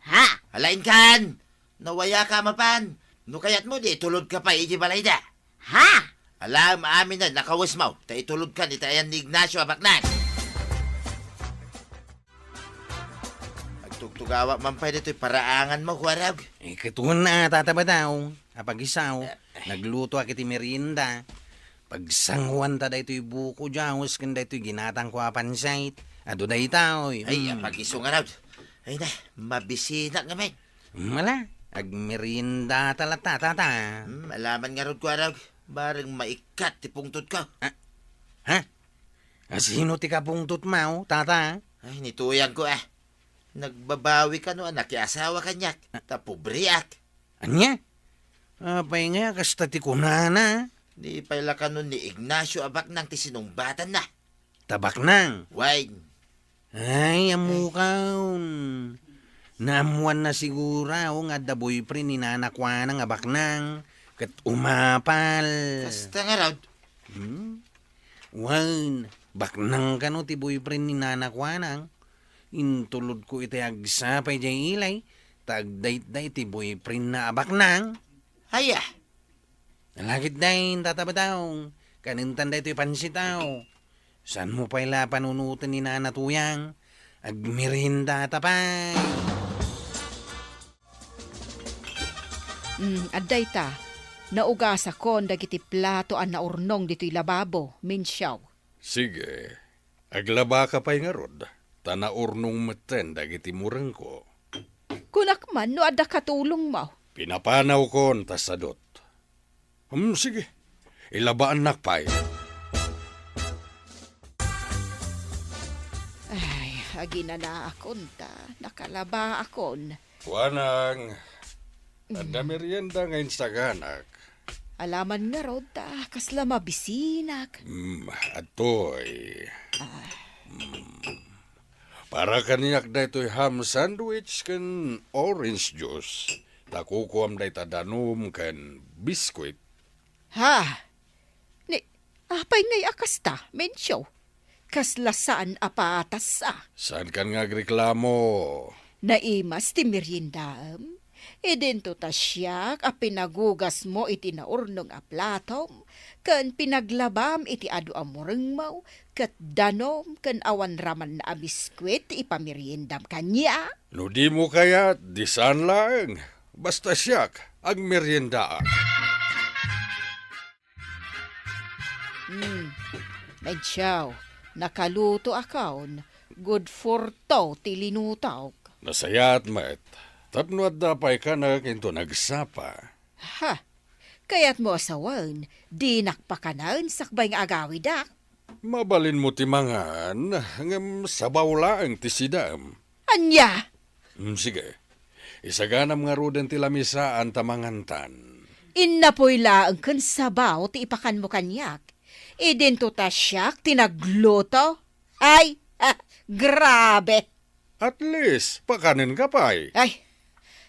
Ha? Ala, inkan! Nawayaka a mapan. No kayatmo, di itulodka pay iti balayda. Ha? Ala, amin a nakawesmo, ta itulodkan iti ayan ni Ignacio a baknang. Agtugtugawak man pay ditoy paraanganmo, Kuarog. Eh, ket wen a, Tata Badaw, a pagisaw, Eh, eh. Naglutoak iti merienda. Pagsanguanta daytoy buko, Dios, ken daytoy ginatangko a pansit. Adu daytoy. Ay, mm. Apagiso ngarud. Ay na, mabisinak ngamin. Mala, agmeriendata latta, Tata. Hmm, alaman ngarud, Kuarog. Bareng maikkat ti pungtotko. Ah, ha? Asino ti kapungtotmo, Tata? Ay, ni Tuyangko, ah. Nagbabawi kano a nakiasawa kaniak, ta pobreak. Ania? Apay ngay a kasta ti kunana? Di pay la kano ni Ignacio a baknang ti sinungbatanna. Ta baknang? Wen. Ay, ammokon. Naammoanna siguro nga adda boyfriend ni Nana Kuanang a baknang, ket umapal. Kasta ngarud. Hmm? Wen, baknang kano ti boyfriend ni Nana Kuanang? Intulodko iti agsapa idiay ilay, ta agdaytday ti boyfriendna a baknang. Aya? Nalagitday, Tata Badaw, kanentan daytoy pansitaw. Saanmo pay la panunoten ni Nana Tuyang? Agmeriendata pay. Mm, adda ita. Naugasakon dagiti plato a naurnong ditoy lababo, Mensiaw. Sige. Aglabaka pay ngarud, ta naurnong metten dagiti murengko. Kunak man no adda katulongmo. Pinapanawkon ta sadut. Hmm, sige. Ilabaannak pay. Ay, aginanaakon ta, nakalabaakon. Kuanang, adda merienda nga insaganak. Alaman ngarud ta kasla mabisinak. Mm, adtoy. Ah. Mm. Para kaniak daytoy ham sandwich ken orange juice. Ta kukuam dayta danum ken biskuit. Ha? Ni, apay ngay a kasta, Mensiaw? Kasla saan a patas, a. Saankan nga agreklamo? Naimas ti meriendaem. Idinto ta siak a pinagugasmo iti naurnong a platom, ken pinaglabam iti adu a murengmo, ket danom ken awan ramanna a biskuit ti ipameriendam kaniak. No dimo kayat, di saan laeng. Basta siak, agmeriendaak. Hmm. Mensiaw, nakalutoakon. Good for two ti linutok. Nasayaat met. Tapno adda pay kanek inton agsapa. Ha? Kayatmo a sawen, dinak pakanen sakbay nga agawidak? Mabalinmo ti mangan, ngem sabaw laeng ti sidam. Ania? Mm, sige. Isaganam ngaruden ti lamisaan ta mangantan. Innapoy laeng ken sabaw ti ipakanmo kaniak. Idinto ta siak ti nagluto. Ay, ah, grabe! At least, pakanenka pay. Ay,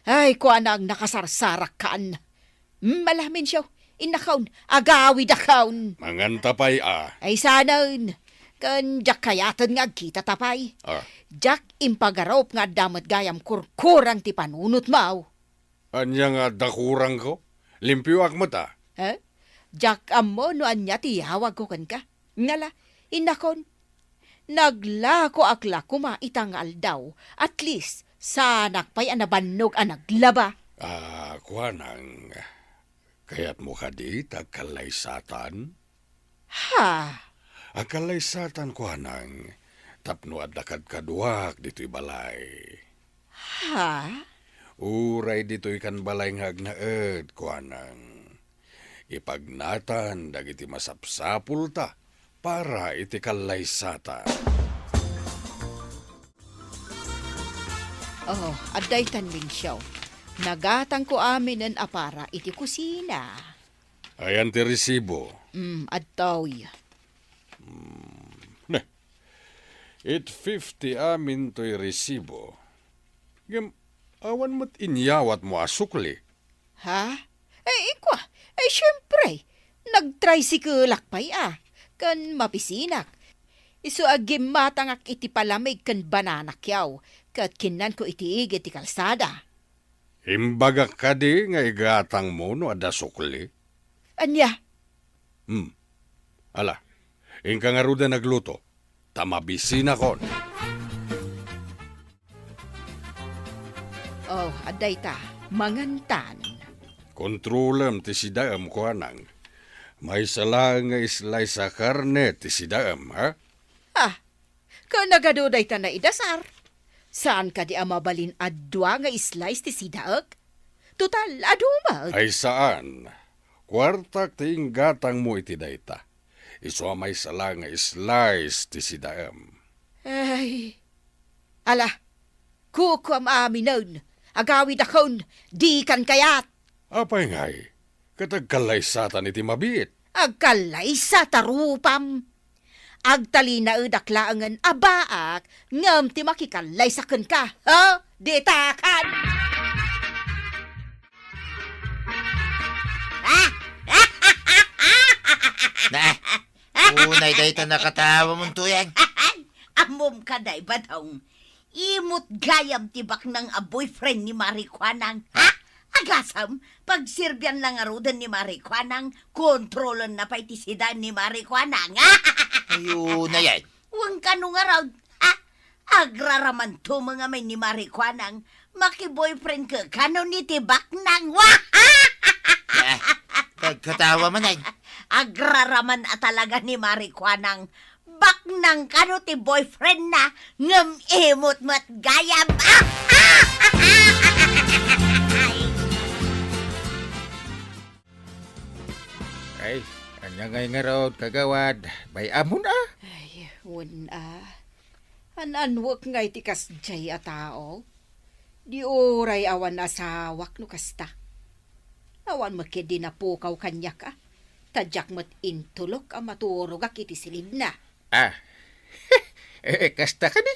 ay, kuanang nakasarsarakkan. Hmm, ala, Mensiaw, innakon, agawidakon. Manganta pay a. Ay, saanen. Ken diak kayaten nga agkitata pay. Ah. Diak impagarup nga adda met gayam kurkurang ti panunotmo. Ania nga adda kurangko? Limpioak met a. Eh? Diak ammo no ania ti yawagko kenka. Ngala, innakon, naglakoak la koma ita nga aldaw, at least, saanak pay a nabannog a naglaba. Ah, kuanang, Kayatmo kadi ta agkallaysatan? Ha? Agkallaysatan, kuanang, tapno adda kadkaduak ditoy balay. Ha? Uray ditoy kan balay nga agnaed, kuanang. Ipagnatan dagiti masapsapulta para iti kallaysata. Oh, adda itan, Lingsio. Nagatangko aminen a para iti kusina. Ayan ti resibo? Mm, adtoy. Neh, it fifty amin toy resibo. Ngem, awan met inyawatmo a sukli. Ha? Eh, ikua, eh, siempre, nagtricycle-ak pay a, ken mabisinak. Isu a gimmatangak iti palamig ken banana kyaw, ket kinnanko iti igid ti kalsada. Imbagak kadi nga igatangmo no adda sukli? Ania? Hmm. Ala, inka ngaruden agluto, ta mabisinakon. Oh, adda ita, mangantan. Kontrolem ti sidaem, kuanang. Maysa laeng nga slice a karne ti sidaem, ha? Ah, Ken nagadu dayta naidasar. Saan kadi a mabalin a dua nga slice ti sidaek? Total, adu met. Ay saan. Kuartak ti inggatangmo iti dayta. Isu a maysa la nga slice ti sidaem. Ay. Ala, kukuam aminen. Agawidakon, dikan kayat. Apay ngay, ket agkallaysatan iti mabiit? Agkallaysa ta rupam. Agtalinaedak laengen a baak ngem ti makikallaysa kenka, ha? Ditakan! Nah, unay dayta nakatawamon, Tuyang. Ammom kadi, Badong. Imot gayam ti baknang a boyfriend ni Mari Kuanang. Ha? Agasam, pagserbian la ngaruden ni Mari Kuanang, kontrolen na pay ti sida ni Mari Kuanang. Ayo na yan. Wen kano ngarud, ha? Agraraman tumeng amin ni Mari Kuanang, maki-boyfriend ka kano ni ti baknang. Eh, pagkatawa man ay. Agraraman a talaga ni Mari Kuanang, baknang kano ti boyfriend na, ngem imot met gayam. Ay, ania ngay ngarud, kagawad? Bay-amon a? Ay, wen a. An-anwek ngay ti kasdiay a tao. Di uray awan asawak no kasta. Awan met ketdi napukaw kaniak a. Ta diak met intulok a maturogak iti silibna. Ah. Eh, kasta kadi?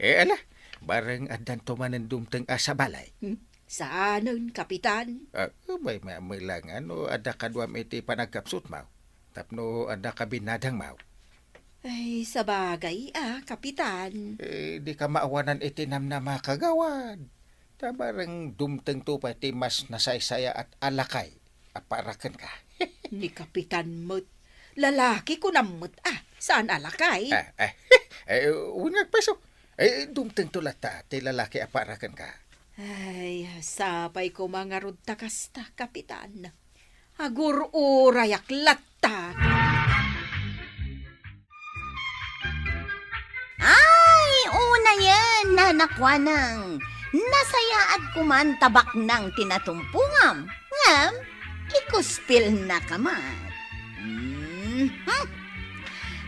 Eh, ala, bareng addanto manen dumteng a sabalay. Hmm? Saanen, Kapitan? Ah, may, may, may lang, ano, adda kaduam iti panagkapsutmaw. Tapno adda kabinadangmaw. Ay, sabagay a, Kapitan. Eh, dika maawanan iti namnama, kagawad. Ta bareng dumtengto pay ti mas nasaysayaat a lakay a para kenka. Ni Kapitan met. Lalaki kunam met a, saan a lakay. Ah, ah, eh, wen nga agpayso. Eh, dumtengto latta ti lalaki a para kenka. Ay, sapay koma ngarud ta kasta, Kapitan. Agur-urayak latta. Ay, unayen, Nana Kuanang. Nasayaat koman ta baknang ti natumpongam. Ngem, ikuspilnaka met. Mhm.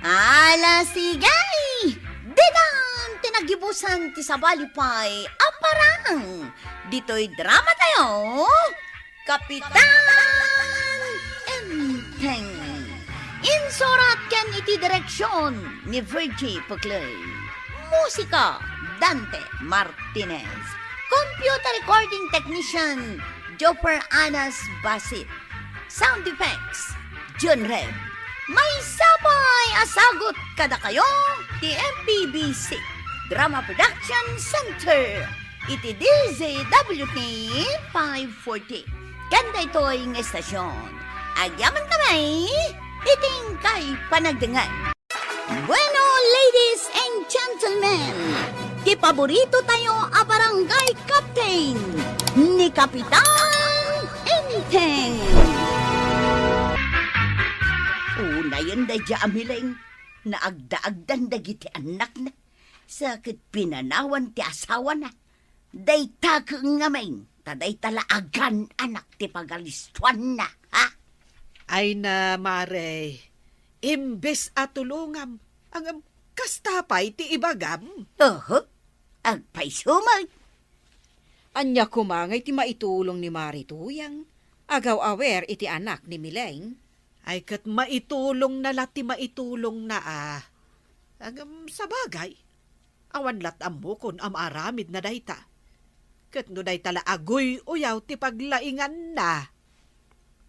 Ala, sige! Ditan ti nagibusan ti sabali pay a parang ditoy drama tayo, Kapitan Enteng. Insurat ken iti direksion ni Virgie Puclay. Musika, Dante Martinez. Computer recording technician, Joffer Anas Basit. Sound effects, John Reb. Maysa pay a sagut kadakayo ti M P B C Drama Production Center iti D Z W T five forty. Ken daytoy nga estasion, agyaman kami iti inkay panagdengngeg. Bueno, ladies and gentlemen, ti paborito tayo a barangay captain, ni Kapitan Enteng. Heng! Unayen daydiay a Mileng, naagdaagdan dagiti annakna, sa ket pinanawan ti asawana. Dayta ket ngamin, ta dayta la a gaan-anak ti pagalistoanna, ha? Ay na, Mare, imbes a tulongam, ngem kasta pay ti ibagam. Oho, agpayso met. Ania koma ngay ti maitulong ni Mare Tuyang, agaw-awer iti anak ni Mileng? Ay, ket maitulongna la ti maitulongna a. Ngem sabagay, awan lat ammokon a maaramidna dayta. Ket no dayta la aguy-uyaw ti paglainganna.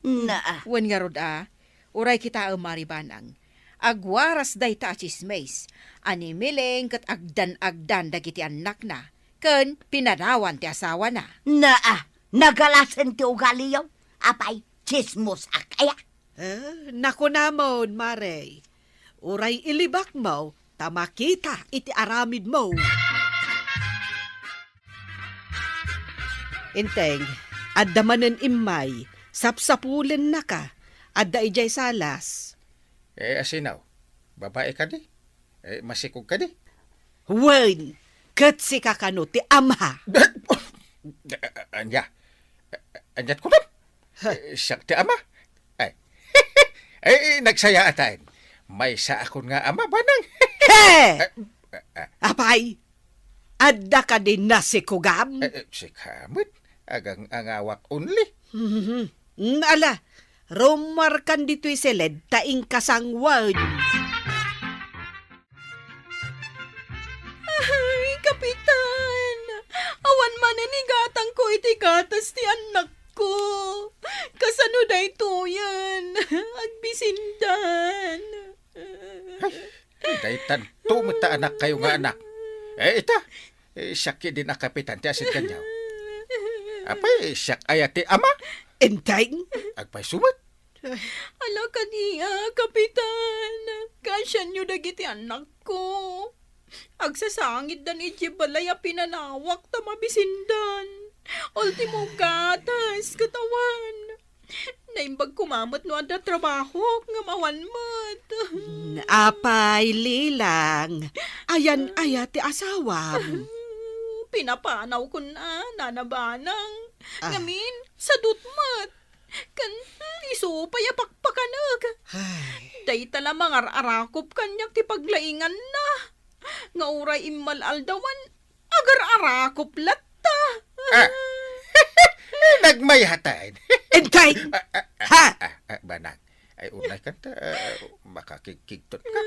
Na. Wen ngarud a, uray kitaem, Mare Banang, agwaras dayta a tsismis a ni Mileng ket agdan-agdan dagiti annakna ken pinanawan ti asawana. Naa, nagalasen ti ugaliyo. Apay, tsismosak aya? Eh, nakunamon, Mare. Uray ilibakmo ta makita iti aramidmo. Enteng, adda manen immay, sapsapulennaka, adda idiay salas. Eh, asino? Babae kadi? Eh, masikog kadi? Wen, ket sika kano ti ama. Ania? Aniat kunam? Eh, siak ti ama? Ay. Ay, nagsayaatan. Maysa akon nga ama, Banang. He! Eh, eh, eh. Apay, adda kadi nasikogam? Eh, eh, sika met. Agang-angawak only. Mhm. Mm, ala, rummuarkan ditoy siled ta inkasangwaen. Ay, Kapitan! Awan manen igatangko iti gatas ti annakko. Kasano daytoyen? Agbisindan. Ay, daytanto met ta anakkayo nga anak. Eh, ita, eh, siak ketdin a kapitan ti asit kaniak. Apay, siak aya ti ama? Enteng? Agpayso met. Ala kadi a, Kapitan, kaasianyo dagiti annakko. Agsasangitdan idiay balay a pinanawak ta mabisindan. Ultimo gatas ket awan. Naimbag koma met no adda trabahok ngem awan met. Apay, Lilang, ayan aya ti asawam? Pinapanawkon a, Nana Banang. Ah. Ngamin, sadut met. Ken, hmm, isu pay a pakpakanek. Ay. Dayta la mangar-arakop kaniak ti paglainganna. Nga uray immal-aldawan, agar-arakop latta. Ah. Nagmayatan. Enteng! Ah, ah, ah, Ha? ah, ah, Banang. Ay, unay kanta, ah, makakigkigtot ka.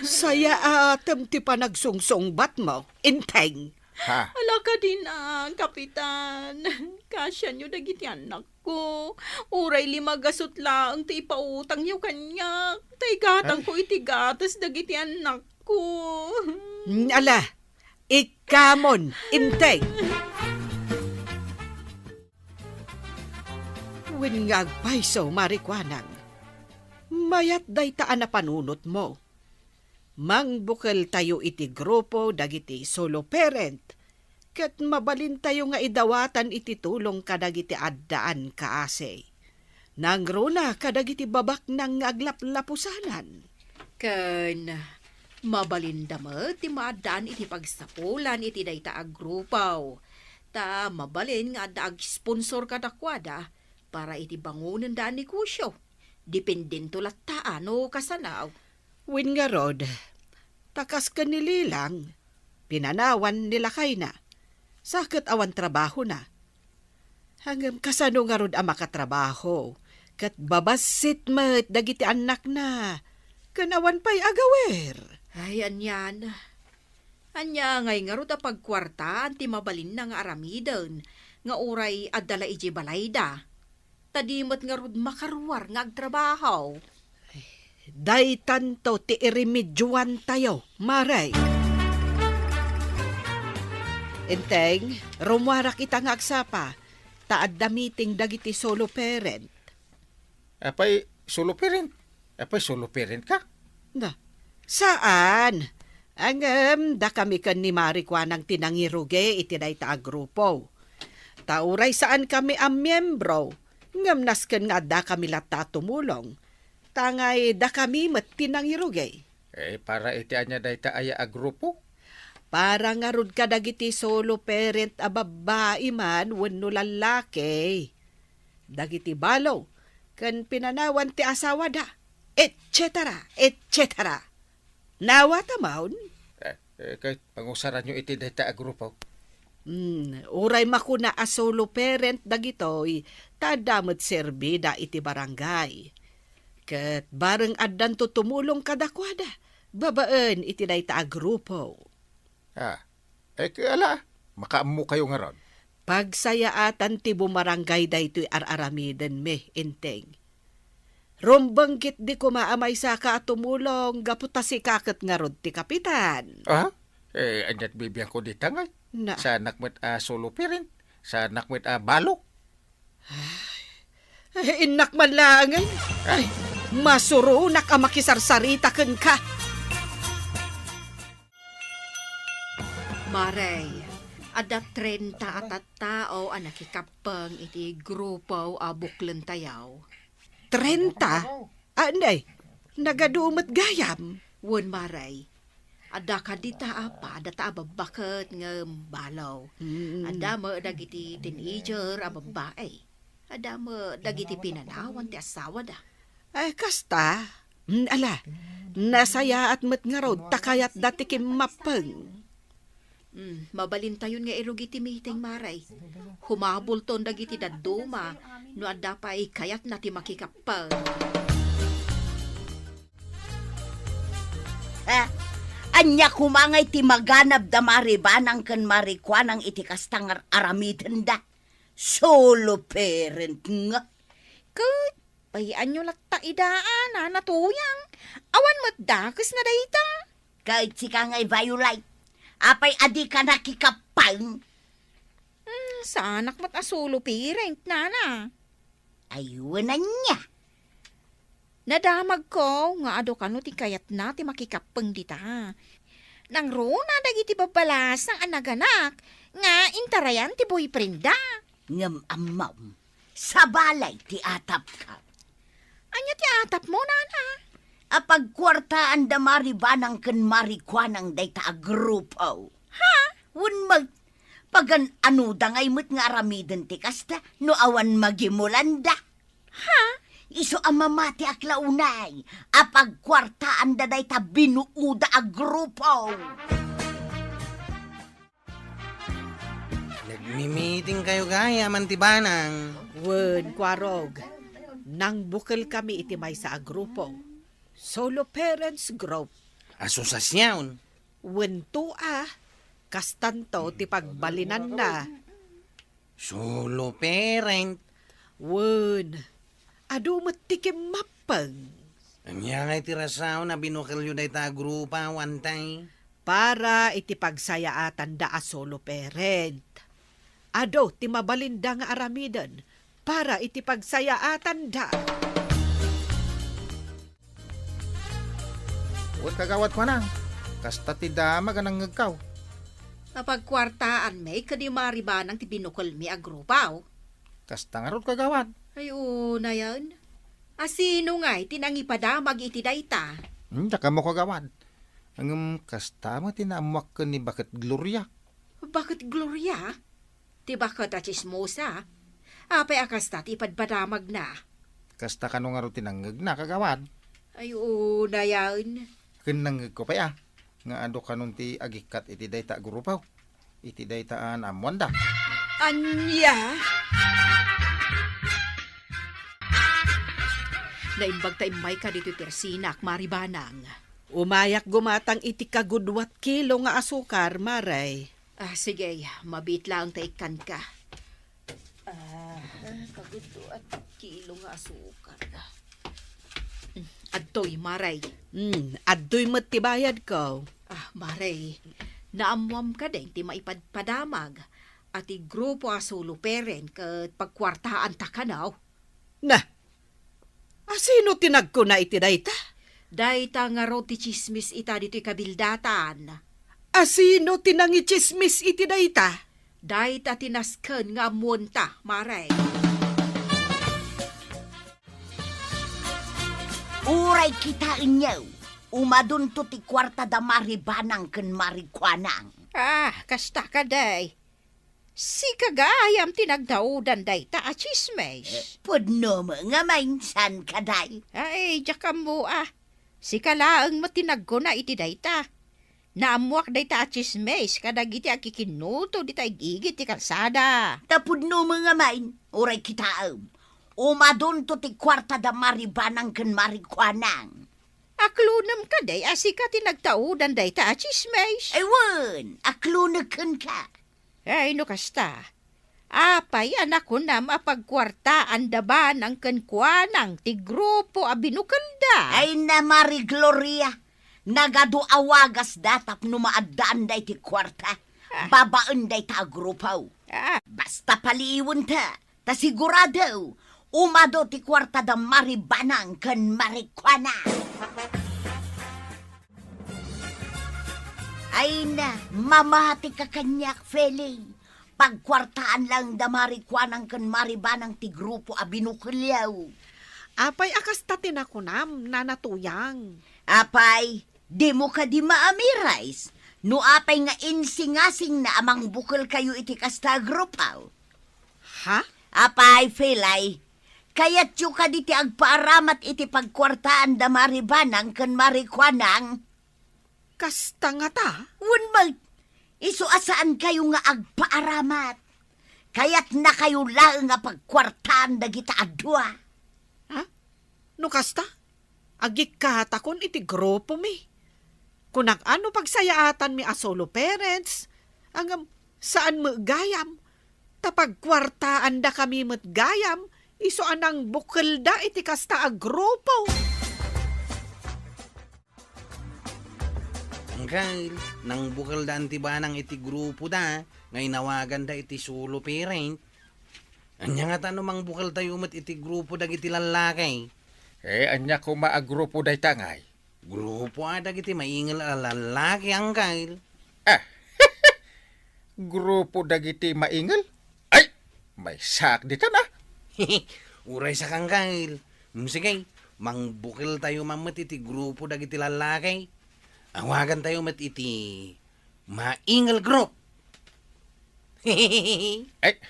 Sayaatem ti panagsungsungbatmo. Enteng. Ha? Ala kadin a, Kapitan. Kaasianyo dagiti annakko. Uray lima gasut laeng ti ipautangyo kaniak. Ta igatangko iti gatas dagiti annakko. Mm, ala, ikkamon, Enteng. Wen nga agpayso, Mare Kuanang. Mayat dayta a napanunotmo. Mangbukeltayo iti grupo dagiti solo parent, ket mabalintayo nga idawatan iti tulong kadagiti addaan kaasi. Nangruna kadagiti babaknang nga aglaplapusanan. Ken mabalinda met ti maaddaan iti pagsapulan iti dayta a grupo. Ta mabalin nga adda agsponsor kadakuada para iti bangonenda a negosio. Dependento latta a no kasano. Wen ngarud, ta kas ken ni Lilang, pinanawan ni lakayna, sa ket awan trabahona. Ngem kasano ngarud a makatrabaho, ket babassit met dagiti annakna, ken awan pay agawer? Ay, anian. Ania ngay ngarud a pagkuartaan ti mabalinna nga aramiden nga uray adda la idiay balayda? Ta di met ngarud makaruar nga agtrabaho. Daytanto ti iremedioantayo, Mare. Enteng, rummuarak ita nga agsapa, ta adda meeting dagiti solo parent. Apay, solo parent? Apay, solo parent ka? Na, saan. Ngem, dakami ken ni Mare Kuanang ti nangirugi iti dayta a grupo. Ta uray saankami a miembro, Ngem nasken nga addakami latta a tumulong, ta ngay dakami met ti nangirugi. Eh, para iti ania dayta aya a grupo? Para ngarud kadagiti solo parent a babbai man wenno lallaki, dagiti balo ken pinanawan ti asawada, et cetera, et cetera. Naawata maon? Eh, eh, ket pangusaranyo iti dayta a grupo? Hmm, uray makuna a solo parent dagitoy, ta adda met serbida iti barangay. Ket bareng addanto tumulong kadakuada, babaen iti dayta a grupo. Ah, eh, ket ala, makaammokayo ngarud. Pagsayaatan ti bumarangay daytoy ar-aramidenmi, Enteng. Rumbeng ketdi koma a maysaka a tumulong gapu ta sika ket ngarud ti kapitan. Ah? Eh, ania't bibiangko dita ngay? Na. Saanak met a solo parent? Saanak met a balo? Ay, innak man laengen. Ay, masuronak a makisarsarita kenka. Marey, adda trenta a tattao a nakikappeng iti grupo a buklentayo. Trenta? Ah, nay, nagadu met gayam. Wen, Marey, adda kadita a pada ta a babba ket ngem balo. Mm. Adda met dagiti teenager a babbai. Adda met dagiti pinanawan ti asawada. Ay, kasta. Mm, ala, nasayaat met ngarud ta kayatda ti kimmappeng. Mm, mabalintayon nga irugi ti meeting, Marey. Humabulton dagiti dadduma no adda pay kayatna ti makikappeng. Ah, ania koma ngay ti maganabda Mari Banang ken Mari Kuanang iti kasta nga ar-aramidenda? Solo parent nga. Ket, bayanyo latta ida a, Nana Tuyang. Awan met dakesna dayta. Ket sika ngay, Violet. Apay a dika nakikappeng? Hmm, saanak met a solo parent, Nana. Ay, wen ania? Nadamagko nga adu kano ti kayatna ti makikappeng dita. Nangruna dagiti babbalasang a naganak nga intarayan ti boyfriendda. Ngem ammom, sabali ti atapka. Ania ti atapmo, Nana? A pagkuartaanda Mari Banang ken Mari Kuanang dayta a grupo. Ha? Wen met, pagan-anoda ngay met nga aramiden ti kasta no awan magimulanda? Ha? Isu a mamatiak la unay a pagkuartaanda dayta binuoda a grupo. Nagmi-meeting kayo gayam, Auntie Banang. Wen, Kuarog. Nangbukel kami iti maysa a grupo. Solo parents group. Asosiasion. Wen to a, kastanto ti pagbalinanna. Solo parent. Wen, adu met ti kimmappeng. Ania ngay ti rason a binukelyo dayta a grupo, Auntie? Para iti pagsayaatanda a solo parent. Adu ti mabalinda nga aramiden para iti pagsayaatanda. Wen, Kagawad Kuanang, kasta ti damag a nangngegkaw. Napagkuartaanmi ken ni Mari Banang ti binukelmi a grupo. Kasta ngarud, Kagawad. Ay, unayen. A sino ngay ti nangipadamag iti dayta? Hmm, diak ammo, Kagawad. Ngem kasta met ti naammoak ken ni Baket Gloria. Baket Gloria? Ti baket a tsismosa? Apay a kasta ti ipadpadamagna? Kasta kano ngarud ti nangngegna, Kagawad? Ay, unayen. Ken nangngegko pay a, nga adu kanon ti agikkat iti dayta a grupo. Iti dayta a naammoanda. Ania? Naimbag ta immayka ditoy ti resinak, Mari Banang. Umayak gumatang iti kagudua a kilo nga asukar, Mare. Ah, sige, mabiit laeng ta ikkanka. Ah, kagudua a kilo nga asukar. Mm, adtoy, Mare. Mm, adtoy met ti bayadko. Ah, Mare, naammoam kadi ti maipadpadamag a ti grupo a solo parent ket pagkuartaanta kano? Na, a sino ti nagkuna iti dayta? Dayta ngarud ti tsismis ita ditoy kabildatan. A sino ti nangitsismis iti dayta? Dayta ti nasken nga ammoenta, Mare. Uray kitaenyo, umadunto ti kuarta da Mari Banang ken Mari Kuanang. Ah, kasta kadi. Sika gayam ti nagdaodan dayta a tsismis. Eh, pudno met nga main, saan kadi? Ay, diak ammo a. Sika laeng met ti nagkuna iti dayta. Naammoak dayta a tsismis kadagiti agkikinnuto dita ig-igid ti kalsada. Ta pudno met nga main, uray kitaem. Umadunto ti kuarta da Mari Banang ken Mari Kuanang. Aklonem kadi a sika ti nagdaodan dayta a tsismis? Ay wen, aklonek kenka. Ay, no kasta, apay a nakunam a pagkuartaan da Banang ken Kuanang ti grupo a binukelda? Ay na, Mari Gloria, nagadu a wagasda tapno maaddaanda iti kuarta. Ah. Babaen dayta a grupo. Ah. Basta paliiwenta, ta sigurado, umadu ti kuarta da Mari Banang ken Mari Kuanang. Ay na, mamati ka kaniak, Feli. Pagkuartaan laeng da Mari Kuanang ken Mari Banang ti grupo a binukelyo. Apay a kasta ti nakunam, Nana Tuyang? Apay, dimo kadi maamiris no apay nga insingasingna a mangbukelkayo iti kasta a grupo? Ha? Apay, Felay, kayatyo kadi ti agpaaramat iti pagkuartaan da Mari Banang ken Mari Kuanang? Kasta ngata? Wen met, isu a saankayo nga agpaaramat. Kayatnakayo laeng a pagkuartaan dagita a dua. Ha? No kasta, agikkatakon iti grupomi. Kunak a no pagsayaatanmi a solo parents, ngem saan met gayam, ta pagkuartaandakami met gayam, isu a nangbukelda iti kasta a grupo. Angkel, nangbukeldaan ti banang iti grupoda nga inawaganda iti solo parent. Ania ngata no mangbukeltayo met iti grupo dagiti lallaki? Eh, ania koma a grupo dayta ngay? Grupo a dagiti maingel a lallaki, angkel. Ah, grupo dagiti maingel? Ay, maysaak ditan, ah. Uray sa, angkel. Mm, sige, mangbukeltayo man met iti grupo dagiti lallaki. Awagantayo met iti maingel group. Ay,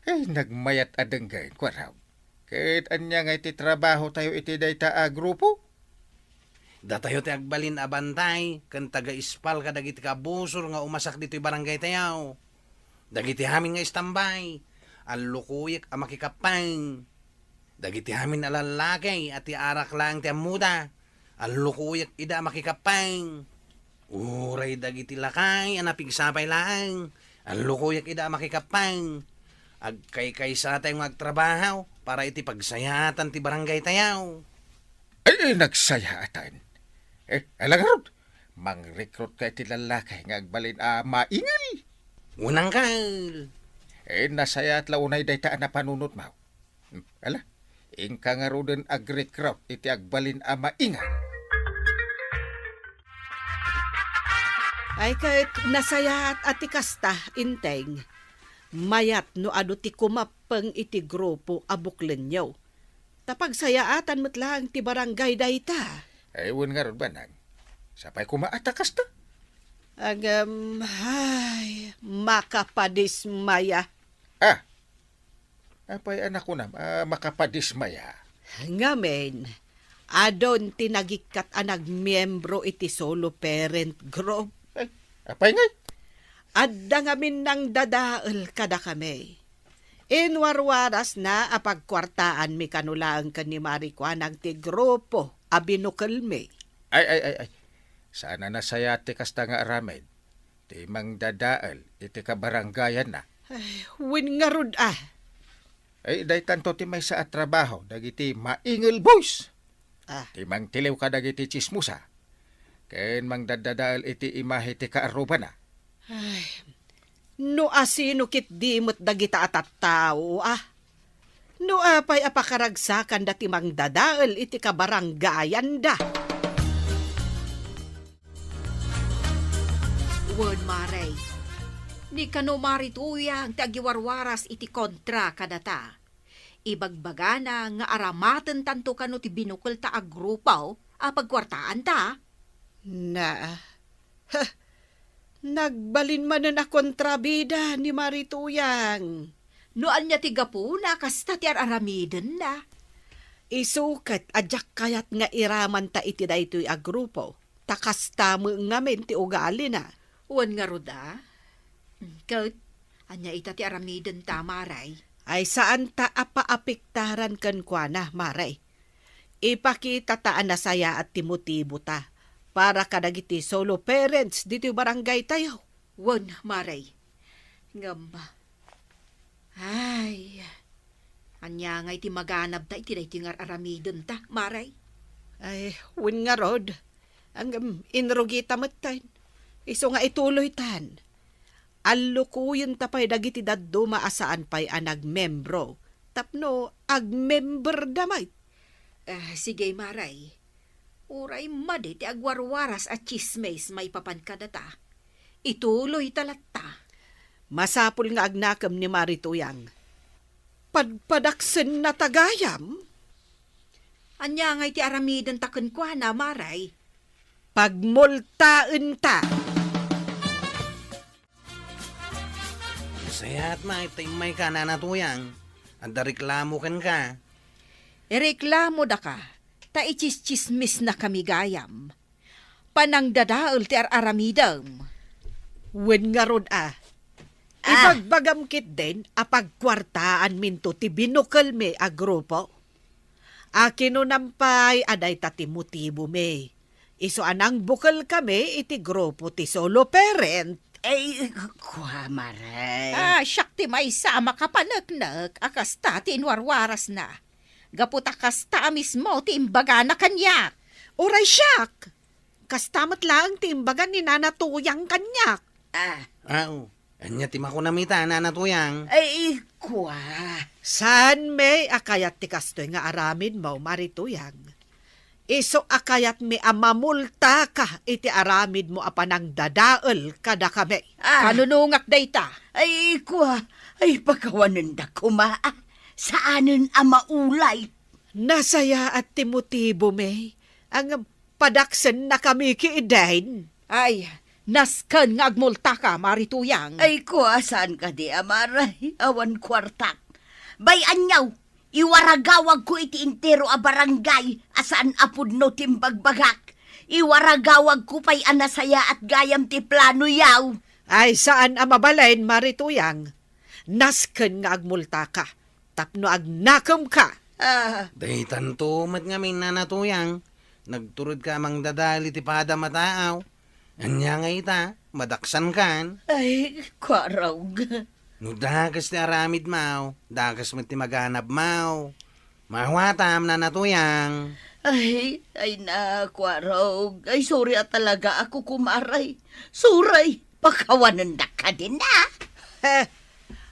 ay, nagmayat a denggen, kuarog. Ket ania nga iti trabahotayo iti dayta a grupo? Datayo ti agbalin a bantay ken taga-ispal kadagiti kabusor nga umasak ditoy barangaytayo. Dagiti amin nga istambay, allukoyek a makikappeng. Dagiti amin a lallaki a ti arak laeng ti ammoda, allukoyek ida a makikappeng. Uray dagiti lakay a napigsa pay laeng, allukoyek ida a makikappeng. Agkaykaysatayo nga agtrabaho para iti pagsayaatan ti barangaytayo. Ay, ay, nagsayaatan. Eh, ala ngarud, mangrekrut ka iti lallaki nga agbalin a maingel. Wen, angkel. Eh, nasayaat la unay dayta a napanunotmo. Hmm, ala, inka ngaruden agrekrut iti agbalin a maingel. Ay, ket nasayaat a ti kasta, Enteng. Mayat no adu ti kumappeng iti grupo a buklenyo. Ta pagsayaatan met laeng ti barangay dayta. Ay, wen ngarud, banag. Sapay koma a ta kasta? Agam, ay, makapadismaya. Ah, apay a nakunam a makapadismaya? Ngamin, adun ti nagikkat a nagmiembro iti solo parent group. Ay, apay ngay? Adda ngamin nangdadael kadakami. Inwarwarasna a pagkuartaanmi kano laeng ken ni Mari Kuanang ti grupo a binukelmi. Ay, ay, ay, ay. Saan a nasayaat ti kasta nga aramid ti mangdadael iti kabarangayanna. Ay, wen ngarud a. Ay, daytanto ti maysa a trabaho dagiti maingel boys. Ah. Ti mangtiliw kadagiti tsismosa, ken mangdaddadael iti imahe ti kaarrubana. Ay, no asino ketdi met dagita a tattao, ah? No apay a pakaragsakanda ti mangdadael iti kabarangayanda? Wen, Mare, ni kano Mari Tuyang ti agiwarwaras iti kontra kadata. Ibagbagana nga aramatentanto kano ti binukelta a grupo a pagkuartaanta. Na, ha, nagbalin manen a kontrabida ni Mari Tuyang. No ania ti gapuna, kasta ti ar-aramidenna. Isu ket a diak kayat nga iramanta iti daytoy a grupo, ta kasta met ngamin ti ugalina. Wen ngarud a? Ket ania ita ti aramidenta, Maray? Ay, saanta a paapektaran kenkuana, Maray. Ipakitata a nasayaat ti motibota para kadagiti solo parents ditoy barangaytayo. Wen, Maray. Ngem, ay, ania ngay ti maganabta iti daytoy nga ar-aramidenta, Maray? Ay, wen ngarud. Ngem, inrugita metten. Isu nga ituloytan. Allukoyenta pay dagiti dadduma a saan pay a nagmembro tapno agmemberda met. Ah, sige, Maray. Uray madi ti agwarwaras a tsismis maipapan kadata, ituloyta latta. Masapul nga agnakem ni Mari Tuyang. Padpadaksennata gayam? Ania ngay ti aramidenta kenkuana, Maray? Pagmultaenta. Sayaat met ta immayka, Nana Tuyang. Adda reklamo kenka. Ireklamodaka, ta itsistsismisnakami gayam. Panangdadael ti ar-aramidem. Wen ngarud a. Ah. Ibagbagam ketdin a pagkuartaanminto ti binukelmi a grupo. A kinunam pay a dayta ti motibomi. Isu a nangbukelkami iti grupo ti solo parent. Ay, kua, Maray. Ah, siak ti maysa a makapaneknek a kasta ti inwarwarasna. Gapu ta kasta a mismo ti imbagana kaniak. Uray siak, kasta met laeng ti imbaga ni Nana Tuyang kaniak. Ah. Ah, oo. Ania ti makunam ita, Nana Tuyang? Ay, kua. Saanmi a kayat ti kastoy nga aramidmo, Mari Tuyang. Isu a kayatmi a mamultaka iti aramidmo a panangdadael kadakami. Ah. Kanunongak dayta. Ay, kua. Ay, pakawanendak koma, ah. Saanen a maulay. Nasayaat ti motibomi. Ngem padaksennakami ketdin. Ay, nasken nga agmultaka, Mari Tuyang. Ay, kua, saan kadi a Maray? Awan kuartak. Bay, aniaw, iwaragawagko iti entero a barangay a saan a pudno ti imbagbagak. Iwaragawagko pay a nasayaat gayam ti planoyaw. Ay, saan a mabalin, Mari Tuyang. Nasken nga agmultaka tapno agnakemka. Ah. Daytanto met ngamin, Nana Tuyang. Nagturedka a mangdadael iti padam a taaw. Ania ngay ita, madaksankan? Ay, kuarog. No dakes ti aramidmaw, dakes met ti maganabmaw. Maawatam, Nana Tuyang. Ay, ay na, kuarog. Ay, sorry a talaga ako, kumaray. Sorry. Pakawanendak kadin, ah. Heh,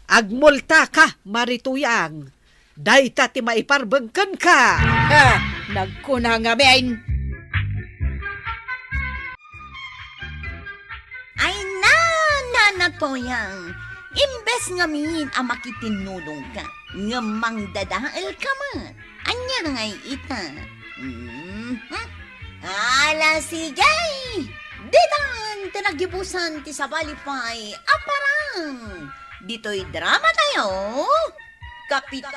agmultaka, Mari Tuyang. Dayta ti maiparbeng kenka. Heh, nagkuna ngamin. Ay na, Nana Tuyang, imbes ngamin a makitinnulongka, ngem mangdadaelka met. Ania ngay ita? Mhm. Ala, sige! Ditan ti nagibusan ti sabali pay a parang ditoy drama tayo, Kapitan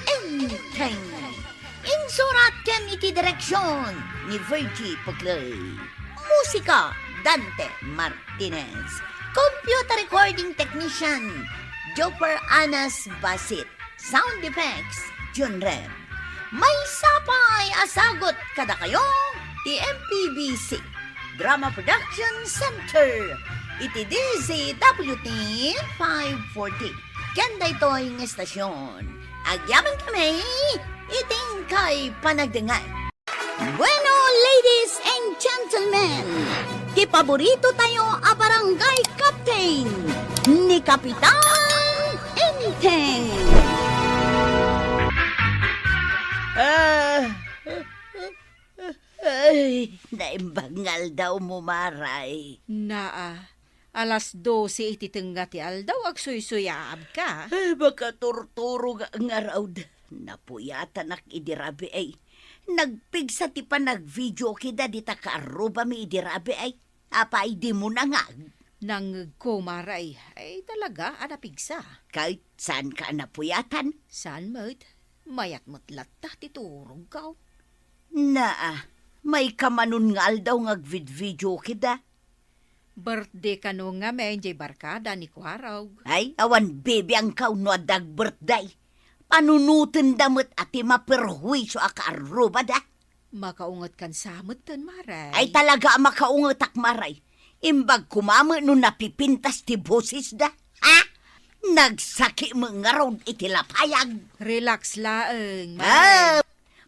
Enteng. Insurat ken iti direksyon ni Virgie Puclay. Musika, Dante Martinez. Computer recording technician, Joper Anas Basit. Sound effects, Junrem. Maysa pay a sagut kadakayo ti M P B C Drama Production Center iti D Z W T five forty. Ken daytoy nga estasyon, agyamankami iti inkay panagdengngeg. Bueno, ladies and gentlemen, ti paborito tayo a barangay captain, ni Kapitan Enteng. Ah, ay, naimbag nga aldawmo, Maray. Naa, Alas dose iti tengnga ti aldaw, agsuysuyaabka. Ay, makaturturog nga ngarud. Napuyatanak idi rabii. Nagpigsa ti panagvideoke da dita kaarrubami idi rabii. Apay, dimo nangngeg? Nangngegko, Mare. Ay, talaga a napigsa. Ket saanka a napuyatan? Saan met. Mayat met latta ti turogko. Naa, maikamanon nga aldaw nga agvidvideoke da. Birthday kano ngamin jay barkada ni Kuarog. Ay, awan bibiangkaw no adda agbirthday. Panunotenda met a ti maperhuiso a kaarrubada. Makaungetkan sa metten, Mare. Ay, talaga a makaungetak, Mare. Imbag koma met no napipintas ti bosesda. Ha? Nagsaki met ngarud iti lapayag. Relax laeng, Mare. Ah,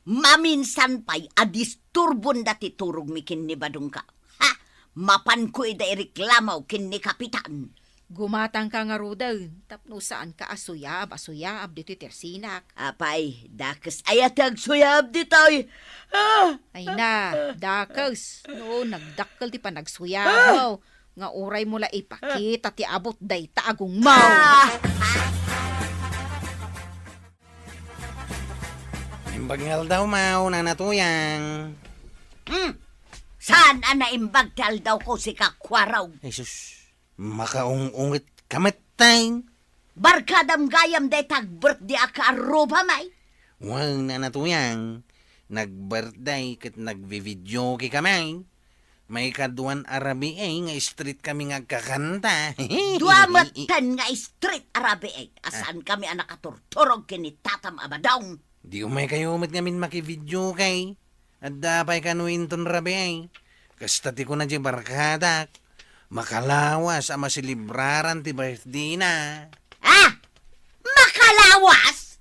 maminsan pay a disturbonda ti turogmi ken ni Badongko. Ha? Mapanko ida ireklamo ken ni Kapitan. Gumatangka ngaruden tapno saanka a suyab a suyab ditoy tersinak. Apay, dakes aya ti agsuyab ditoy. Ah! Ay na, dakes. No, nagdakkel ti panagsuyabmo. Nga uraymo la ipakita ti abut dayta a gungmaw. Ah! Imbag nga aldaw, maw, Nana Tuyang. Hmm. Saan a naimbag ti aldawko, sika, Kuarog? Ay, sus. Makaung-unget ka met, tay. Barkadam gayam dayta agbirthday a kaarrubami. Wen, Nana Tuyang, nagbirthday ket nagvivideoke kami. Maikaduan a rabii nga street kami nga agkakanta. Dua metten nga street a rabii a saankami a nakaturturog ken ni Tatam a Badong. Di umaykayo met ngamin makivideoke. Adda pay kano inton rabii. Kasta ti kuna ti barkadak, makalawas a maselebraran ti birthdayna. Ah! Makalawas?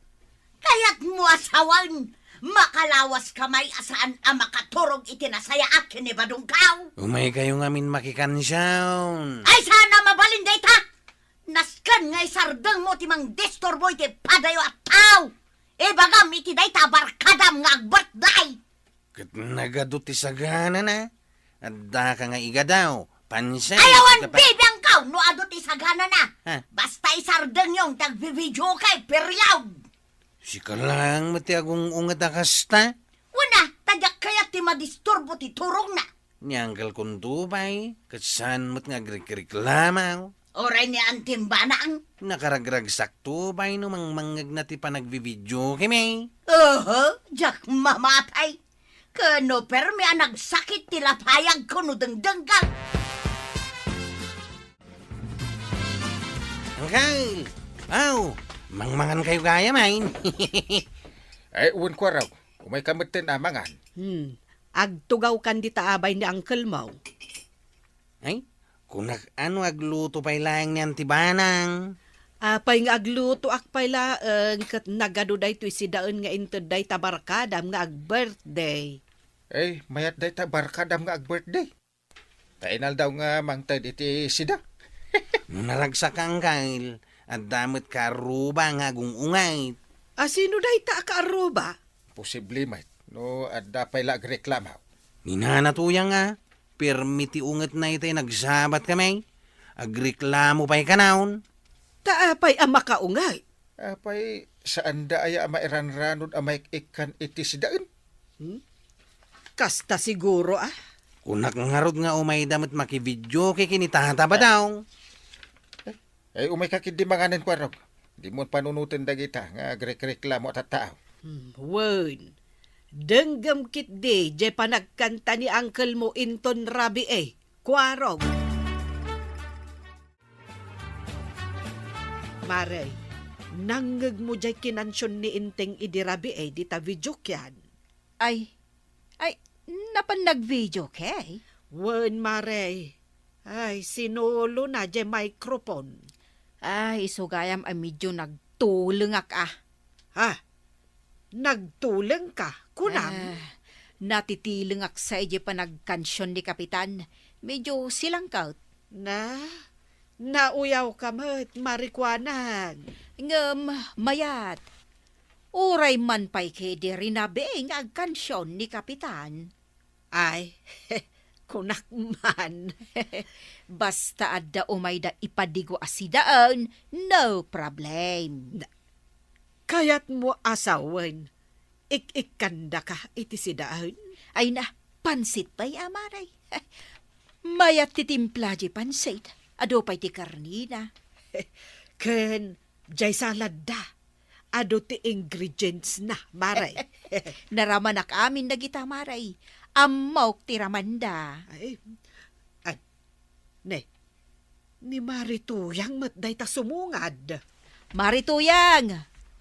Kayatmo a sawen, makalawaska may a saan a makaturog iti nasayaat ken ni Badongko? Umaykayo ngamin makikansion. Ay, saan a mabalin dayta! Nasken nga isardengmo ti mangdisturbo iti padayo a tao! Ibagam iti dayta a barkadam nga agbirthday! Ket nagadu ti saganana. Addaka nga igadaw, pansin. Ay, awan bibiangkaw no adu ti saganana. Ha? Basta isardengyo ti agvivideoke, period. Sika laeng met ti agung-unget a kasta. Wen a, ta diak kayat ti madisturbo ti turogna. Ni Uncle Kunto pay, ket saan met nga agrikriklamaw. Uray ni Antim Banang. Nakaragragsakto pay no mangmangngegna ti panagvivideokemi. Oho, diak mamati. Ken no permi a nagsakit ti lapayagko no dengdengngeg. Uncle! Aw, mangmangankayo gayam, ay? Ay, wen, Kuarog. Umayka metten a mangan. Hmm. Agtugawkan dita abay ni uncle mo. Ay, kunak a no agluto pay laeng ni Anti Banang. Apay nga aglutoak pay laeng ket nagadu daytoy sidaen nga inted dayta barkadam nga agbirthday. Ay, mayat dayta barkadam nga agbirthday. Ta inaldaw nga mangted iti sida. No naragsak, Uncle, adda met kaarruba nga agung-unget. A, sino dayta a kaarruba? Posible met, no adda pay la agreklamo. Ni Nana Tuyang a, permi ti ungetna itay nagsabat kami. Agreklamo pay kanayon. Ta apay a makaunget? Apay, saanda aya a mairanranod a maik-ikkan iti sidaen? Hmm? Kasta siguro, a? Kunak ngarud nga umayda met makivideoke ken ni Tata Badong. Ay, umayka ketdi manganen, Kuarog. Dimo panunoten dagita nga agrekreklamo a tattao. Hmm, wen. Denggem ketdi jay panagkanta ni uncle mo inton rabii, Kuarog. Mare, nangngegmo jay kinansion ni Enteng idi rabii dita videokean? Ay, ay, napan nagvideoke? Wen, Mare. Ay, sinulona jay microphone. Ay, isu gayam a medio nagtulengak a. Ha? Nagtulengka? Kunam? Ah, natitilengak sa idiay panagkansion ni Kapitan. Medio silangkat. Na? Nauyawka met, Mare Kuanang. Ngem, mayat. Uray man pay ketdi rinabii nga agkansion ni Kapitan. Ay, Kunak man. Basta adda umayda ipadigo a sidaen, no problem. Na-, kayatmo a sawen, ik-ikkandaka iti sidaen? Ay na, pansit pay a, Mare. Mayat ti timpla diay pansit. Adu pay ti karnina. Ken diay saladda. Adu ti ingredients na, Mare. Naramanak amin dagita, Mare. Ammok ti ramanda. Ay, ay, ne, ni Mare Tuyang met dayta sumungad. Mare Tuyang,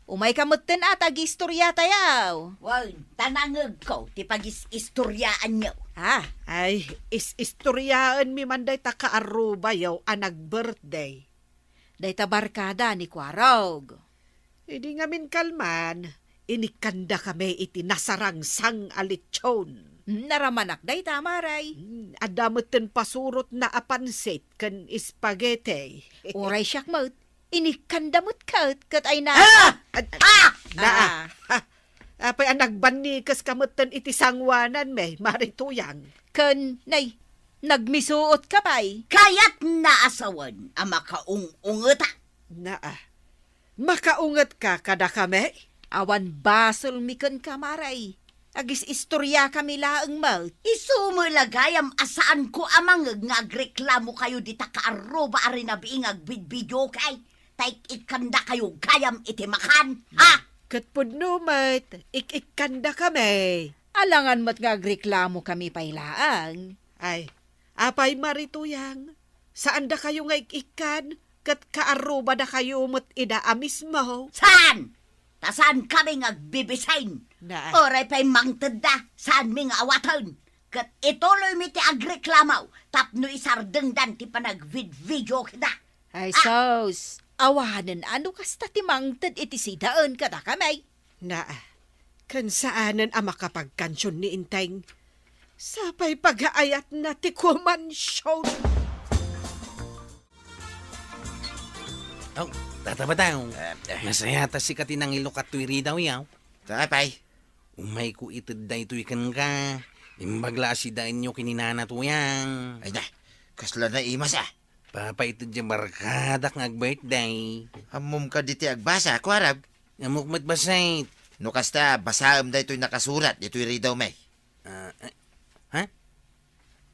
umayka metten a ta agistoriatayo. Wen, ta nangngegko ti pagis-istoriaanyo. Ah. Ay, is-istoriaenmi man dayta kaarrubayo a nag-birthday. Dayta barkada ni Kuarog. Idi ngamin kalman, inikkandakami iti nasarangsang a lechon. Hmm, naramanak dayta, Mare. Hmm, adda metten pasurotna a pansit ken spaghetti. Uray siak met, inikkanda met ket, ket ay na. Ah! Ad-, Ah! na, Ah! ah, apay a nagbannikeska metten iti sangoananmi, Mare Tuyang? Ken, nay, nagmisuotka pay. Kayatna a sawen a makaung-ungeta. Naa. Makaungetka kadakami? Awan basolmi kenka, Mare. Agis-istoriakami laeng met. Isu met la gayam a saanko a mangngeg nga agreklamokayo dita kaarruba a rinabii nga agbidbidiokay. Ta ik-ikkandakayo gayam iti makan, ha? Ket pudno met, ik-ikkandakami. Alangan met nga agreklamokami pay laeng. Ay, apay, Mare Tuyang, saandakayo nga ik-ikkan, ket kaarrubadakayo met ida a mismo? Saan? Ta saankami nga agbibisin. Na. Uray pay mangtedda, saanmi nga awaten. Ket ituloymi ti agreklamo tapno isardengdan ti panagvidvideo kida. Ay, Ah! sus, awanen a no kasta ti mangted iti sidaen kadakami. Na, ken saanen a makapagkansion ni Enteng. Sapay pagaayatna ti kumansion. Oh, Tata Batang, Eh, eh. Nasayat a sika ti nangilukat toy ridaw, yaw. Ta apay? Umayko ited daytoy kenka. Imbag la a sidaenyo ken ni Nana Tuyang. Ay na, kasla naimas a. Papaited diay barkadak nga agbirthday. Ammom kadi ti agbasa, Kuarog? Ammok met bassit. No kasta, basaem daytoy nakasurat ditoy ridawmi. Ah, eh, ha?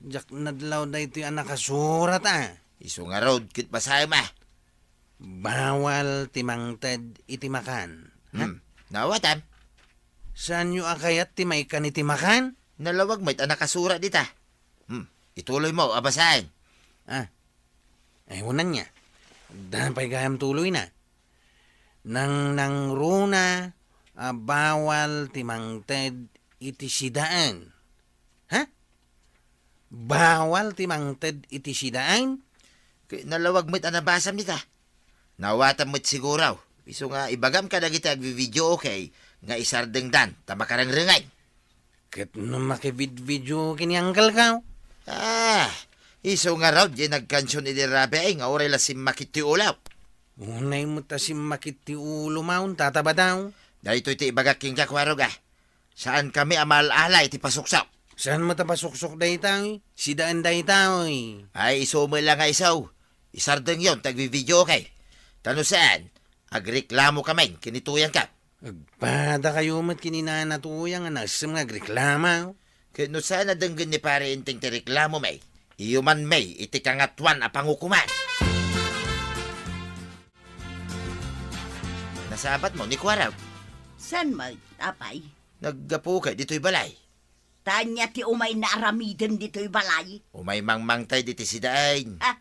Diak nadlaw daytoy a nakasurat, ah. Isu ngarud, ket basaem, ah. Bawal ti mangted iti makan. Ha? Hmm. Naawatam. Saanyo a kayat ti maikan iti makan? Nalawag met a nakasurat dita. Hmm. Ituloymo a basaen. Ah. Ay, wen ania. Adda pay gayam tuloyna. Nangnangruna a bawal ti mangted iti sidaen. Ha? Bawal ti mangted iti sidaen? Ket nalawag met a nabasam dita. Naawatam met siguro. Isu nga ibagam kadagiti agvivideo, okay, nga isardengdan ta makarengrengen. Ket no makividvideo ken ni uncle-ko? Ah, isu ngarud diay nagkansion idi rabii nga uray la simmakit ti ulo. Unay met a simmakit ti ulo, maun, Tata Batang. Daytoy ti ibagak kenka, Kuarog, ah. Saankami a maal-ala iti pasuksok. Saan met a pasuksok daytoy? Sidaen daytoy. Ay, isu met la nga isu. Isardengyon ti agvivideo, okay? Ta no saan, agreklamokamin ken ni Tuyangko. Agpadakayo met ken ni Nana Tuyang a nagsem nga agreklamo. Ket no saan a denggen ni Pare Enteng ti reklamomi, iyumanmi iti Kangatoan a Pangukoman. Nasabatmo ni Kuarog? Saan met, apay? Naggapuka ditoy balay. Ta ania ti umayna aramiden ditoy balay? Umay mangmangted iti sidaen. Ah,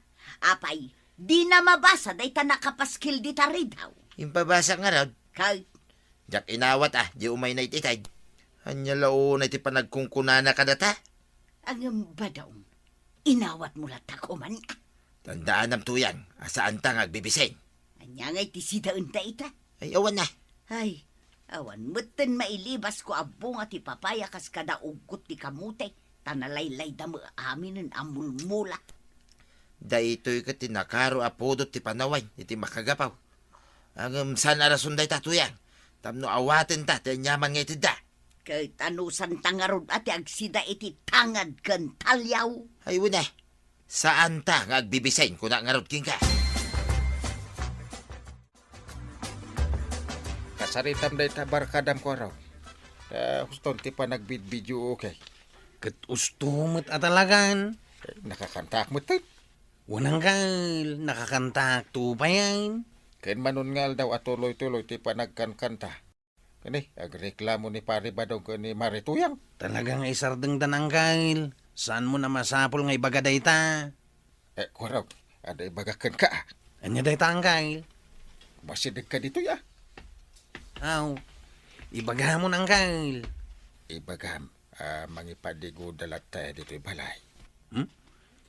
apay, dina mabasa dayta nakapaskil dita ridaw? Impabasak ngarud. Kay? Diak inawat a, di umayna iti ited. Ania la unay ti panagkunkunana kadata? Ngem Badong, inawatmo latta koman. Tandaanam, Tuyang, a saanta nga agbibisin. Ania ngay ti sidaen dayta? Ay, awan a. Ay, awan metten mailibasko a bunga ti papaya kas kada uggot ti kamote, ta nalaylayda met aminen a mulmula. Daytoy ket ti nakaro a pudot ti panawen iti makagapu. Ngem saan a rason dayta, Tuyang, tapno awatenta ti aniaman nga itedda. Ket anusanta ngarud a ti agsida iti tangad ken taliaw? Ay, wen a. Saanta nga agbibisin, kuna ngarud kenka. Kasaritam dayta barkadam, Kuarog. Ta huston ti panagbidbideo, okay? Ket usto met a talagan. Eh, nakakantaak metten. Wen anggal, nakakantaak to payen. Ken manon nga aldaw a tuloy-tuloy ti panagkankanta. Kani, agreklamo ni Pari Badong ken ni Mari Tuyang. Talaga nga isardengtan, anggal. Saanmo a masapul nga ibaga dayta? Eh, Kuarog, adda ibagak kenka, a. Ania dayta, anggal? Masidegka ditoy, a. Aw, ibagamon, anggal. Ibagam, a, mangipadigoda latta ditoy balay. Hmm?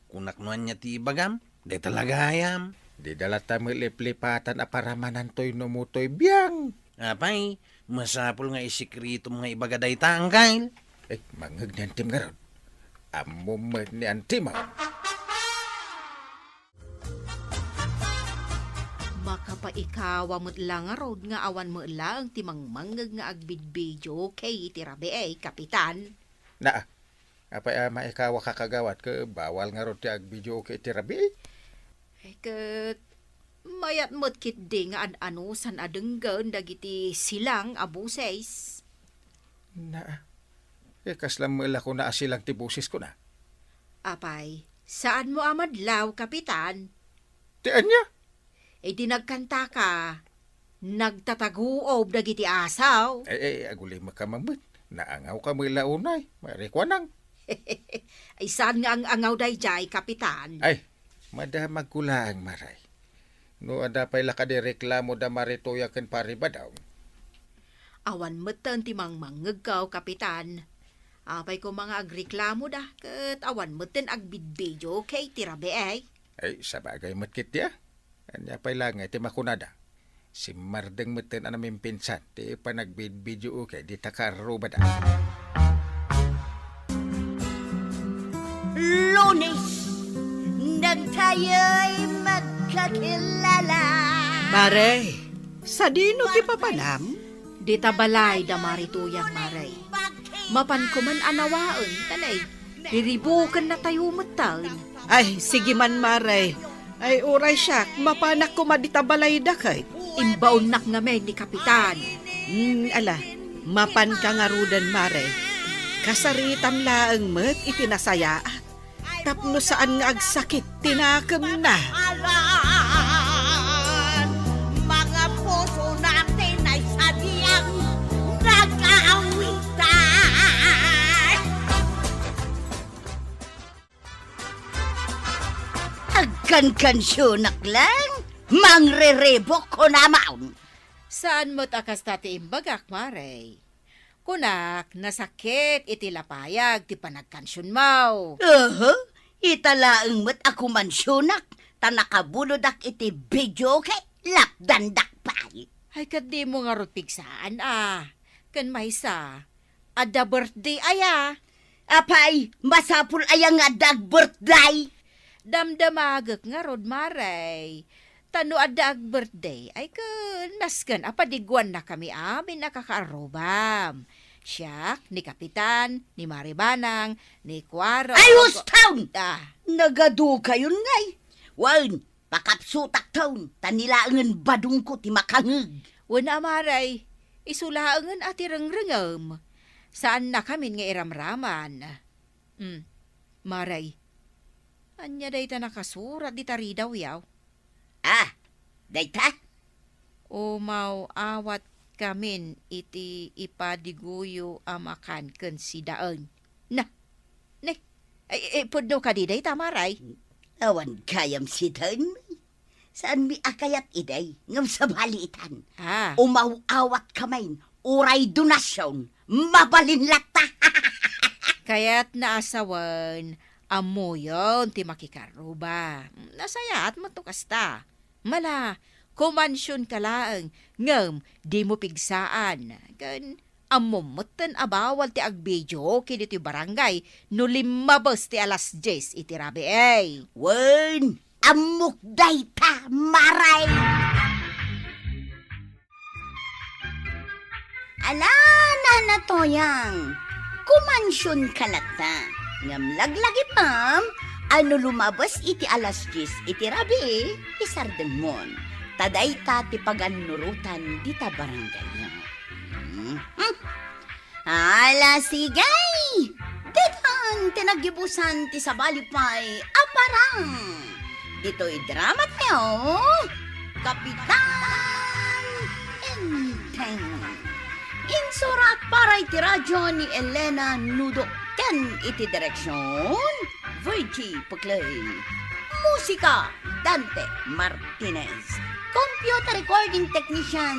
Kunak no ania ti ibagam, dayta la gayam. Dida latta met liplipatan a paramanantoy no motoy biang. Apay, masapul nga isikritom nga ibaga dayta, anggal. Eh, mangngeg ni antim ngarud. Ammom met ni antim, a. Makapaikawa met la ngarud nga awan met laeng ti mangmangngeg nga agbidbideo kay iti rabii, Kapitan. Naa, apay a maikawa ka kagawad ket bawal ngarud ti agbideo kay iti rabii? Ket mayat met ketdi nga an-anusan a denggen dagiti silang a boses. Naa, eh, kasla met la kuna a silang ti boses kuna. Apay, saanmo a madlaw, Kapitan? Ti ania? Idi nagkantaka, nagtataguob dagiti asaw. Ay, ay, agulimekka man met. Naangawka met la unay, Mari Kuanang. Ay, saan nga ang-angaw daydiay, Kapitan? Ay, madamagko laeng, Mari. No adda pay la kadi reklamo da Mari Tuyang ken Pari Badong. Awan metten ti mangmangngegko, Kapitan. Apay koma nga agreklamo da, ket awan metten agbidbideo kay ti rabii, eh. Ay, sabagay met ketdi, a. Ania pay la ngay ti makunada? Simmardeng metten a namimpinsan ti panagbidbideo kay dita kaarrubada. Lunes, dagtayoy magkakilala. Mare, sadino ti papanam? Dita balay da Mari Tuyang, Mare. Mapan koman a nawaen, ta nay, riribuken natayo metten. Ay, sige man, Mare. Ay, uray siak, mapanak koma dita balay da ket. Imbaonnak ngamin ni Kapitan. Hmm, ala, mapanka ngaruden, Mare. Kasaritam laeng met iti nasayaat. Tapno saan nga agsakit ti nakemna. Alan, mga puso natin ay sadyang nag-aawitan. Agkankansionak lang, mangrerebok ko naman. Saan met a kasta ti imbagak, Mare? Kunak, nasakit iti lapayag ti panagkansionmo. Aha, ita laeng met a kumansionak, ta nakabulodak iti videoke, lapdandak pay. Ay, ket dimo ngarud pigsaan, a. Ken maysa, adda birthday aya. Apay, masapul aya nga adda agbirthday? Damdamagek ngarud, Mare. Ta no adda agbirthday, ay ken nasken a padiguannakami amin a kakaarrubam. Siak, ni Kapitan, ni Mare Banang, ni Kuaro. Ay, husto! Ah. Nagadukayon ngay. Wen, pakapsutakton, ta ni laengen badongko ti makangngeg. Wen a, Mare, isu laengen a ti rengrengem. Saannakamin nga iramraman. Hmm. Mare, ania dayta nakasurat dita ridawyaw? Ah, dayta? Umaw-awatkamin iti ipadiguyo a makan ken sidaen. Na, ne, ay, ay, pudno kadi dayta, Mare? Awan gayam sidaen. Saanmi a kayat idi, ngem sabali itan. Ah. Umaw-awatkamin, uray donasion, mabalin latta. Kayatna a sawen, ammoyon ti makikarruba. Nasayaat met no kasta. Mala, kumansionka laeng, ngem dimo pigsaan. Ken ammom metten a bawal ti agbidio kidi ti barangay no limmabes ti alas dies iti rabii. Wen, ammok dayta, Mare. Ala, Nana Toyang, kumansionka latta. Ngem laglagipem a no lumabes iti alas dies iti rabii, isardengmon. Ta dayta ti pagannurotan dita barangayyo. Mhm. Ala, sige! Ditan ti naggibusan ti sabali pay a parang. Ditoy drama tayo, Kapitan Enteng. Insurat para iti radyo ni Elena Nudo ken iti direksyon, Virgie Puclay. Musika, Dante Martinez. Computer recording technician,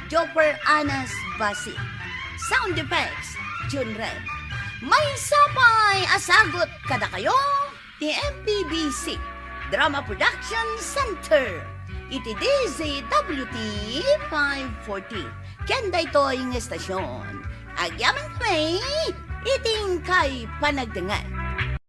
Joper Anas Basi. Sound effects, Jun Red. Maysa pay a sagut kadakayo ti M P B C Drama Production Center iti D Z W T five forty. Ken daytoy nga estasyon, agyaman kami iti inkay panagdengngeg.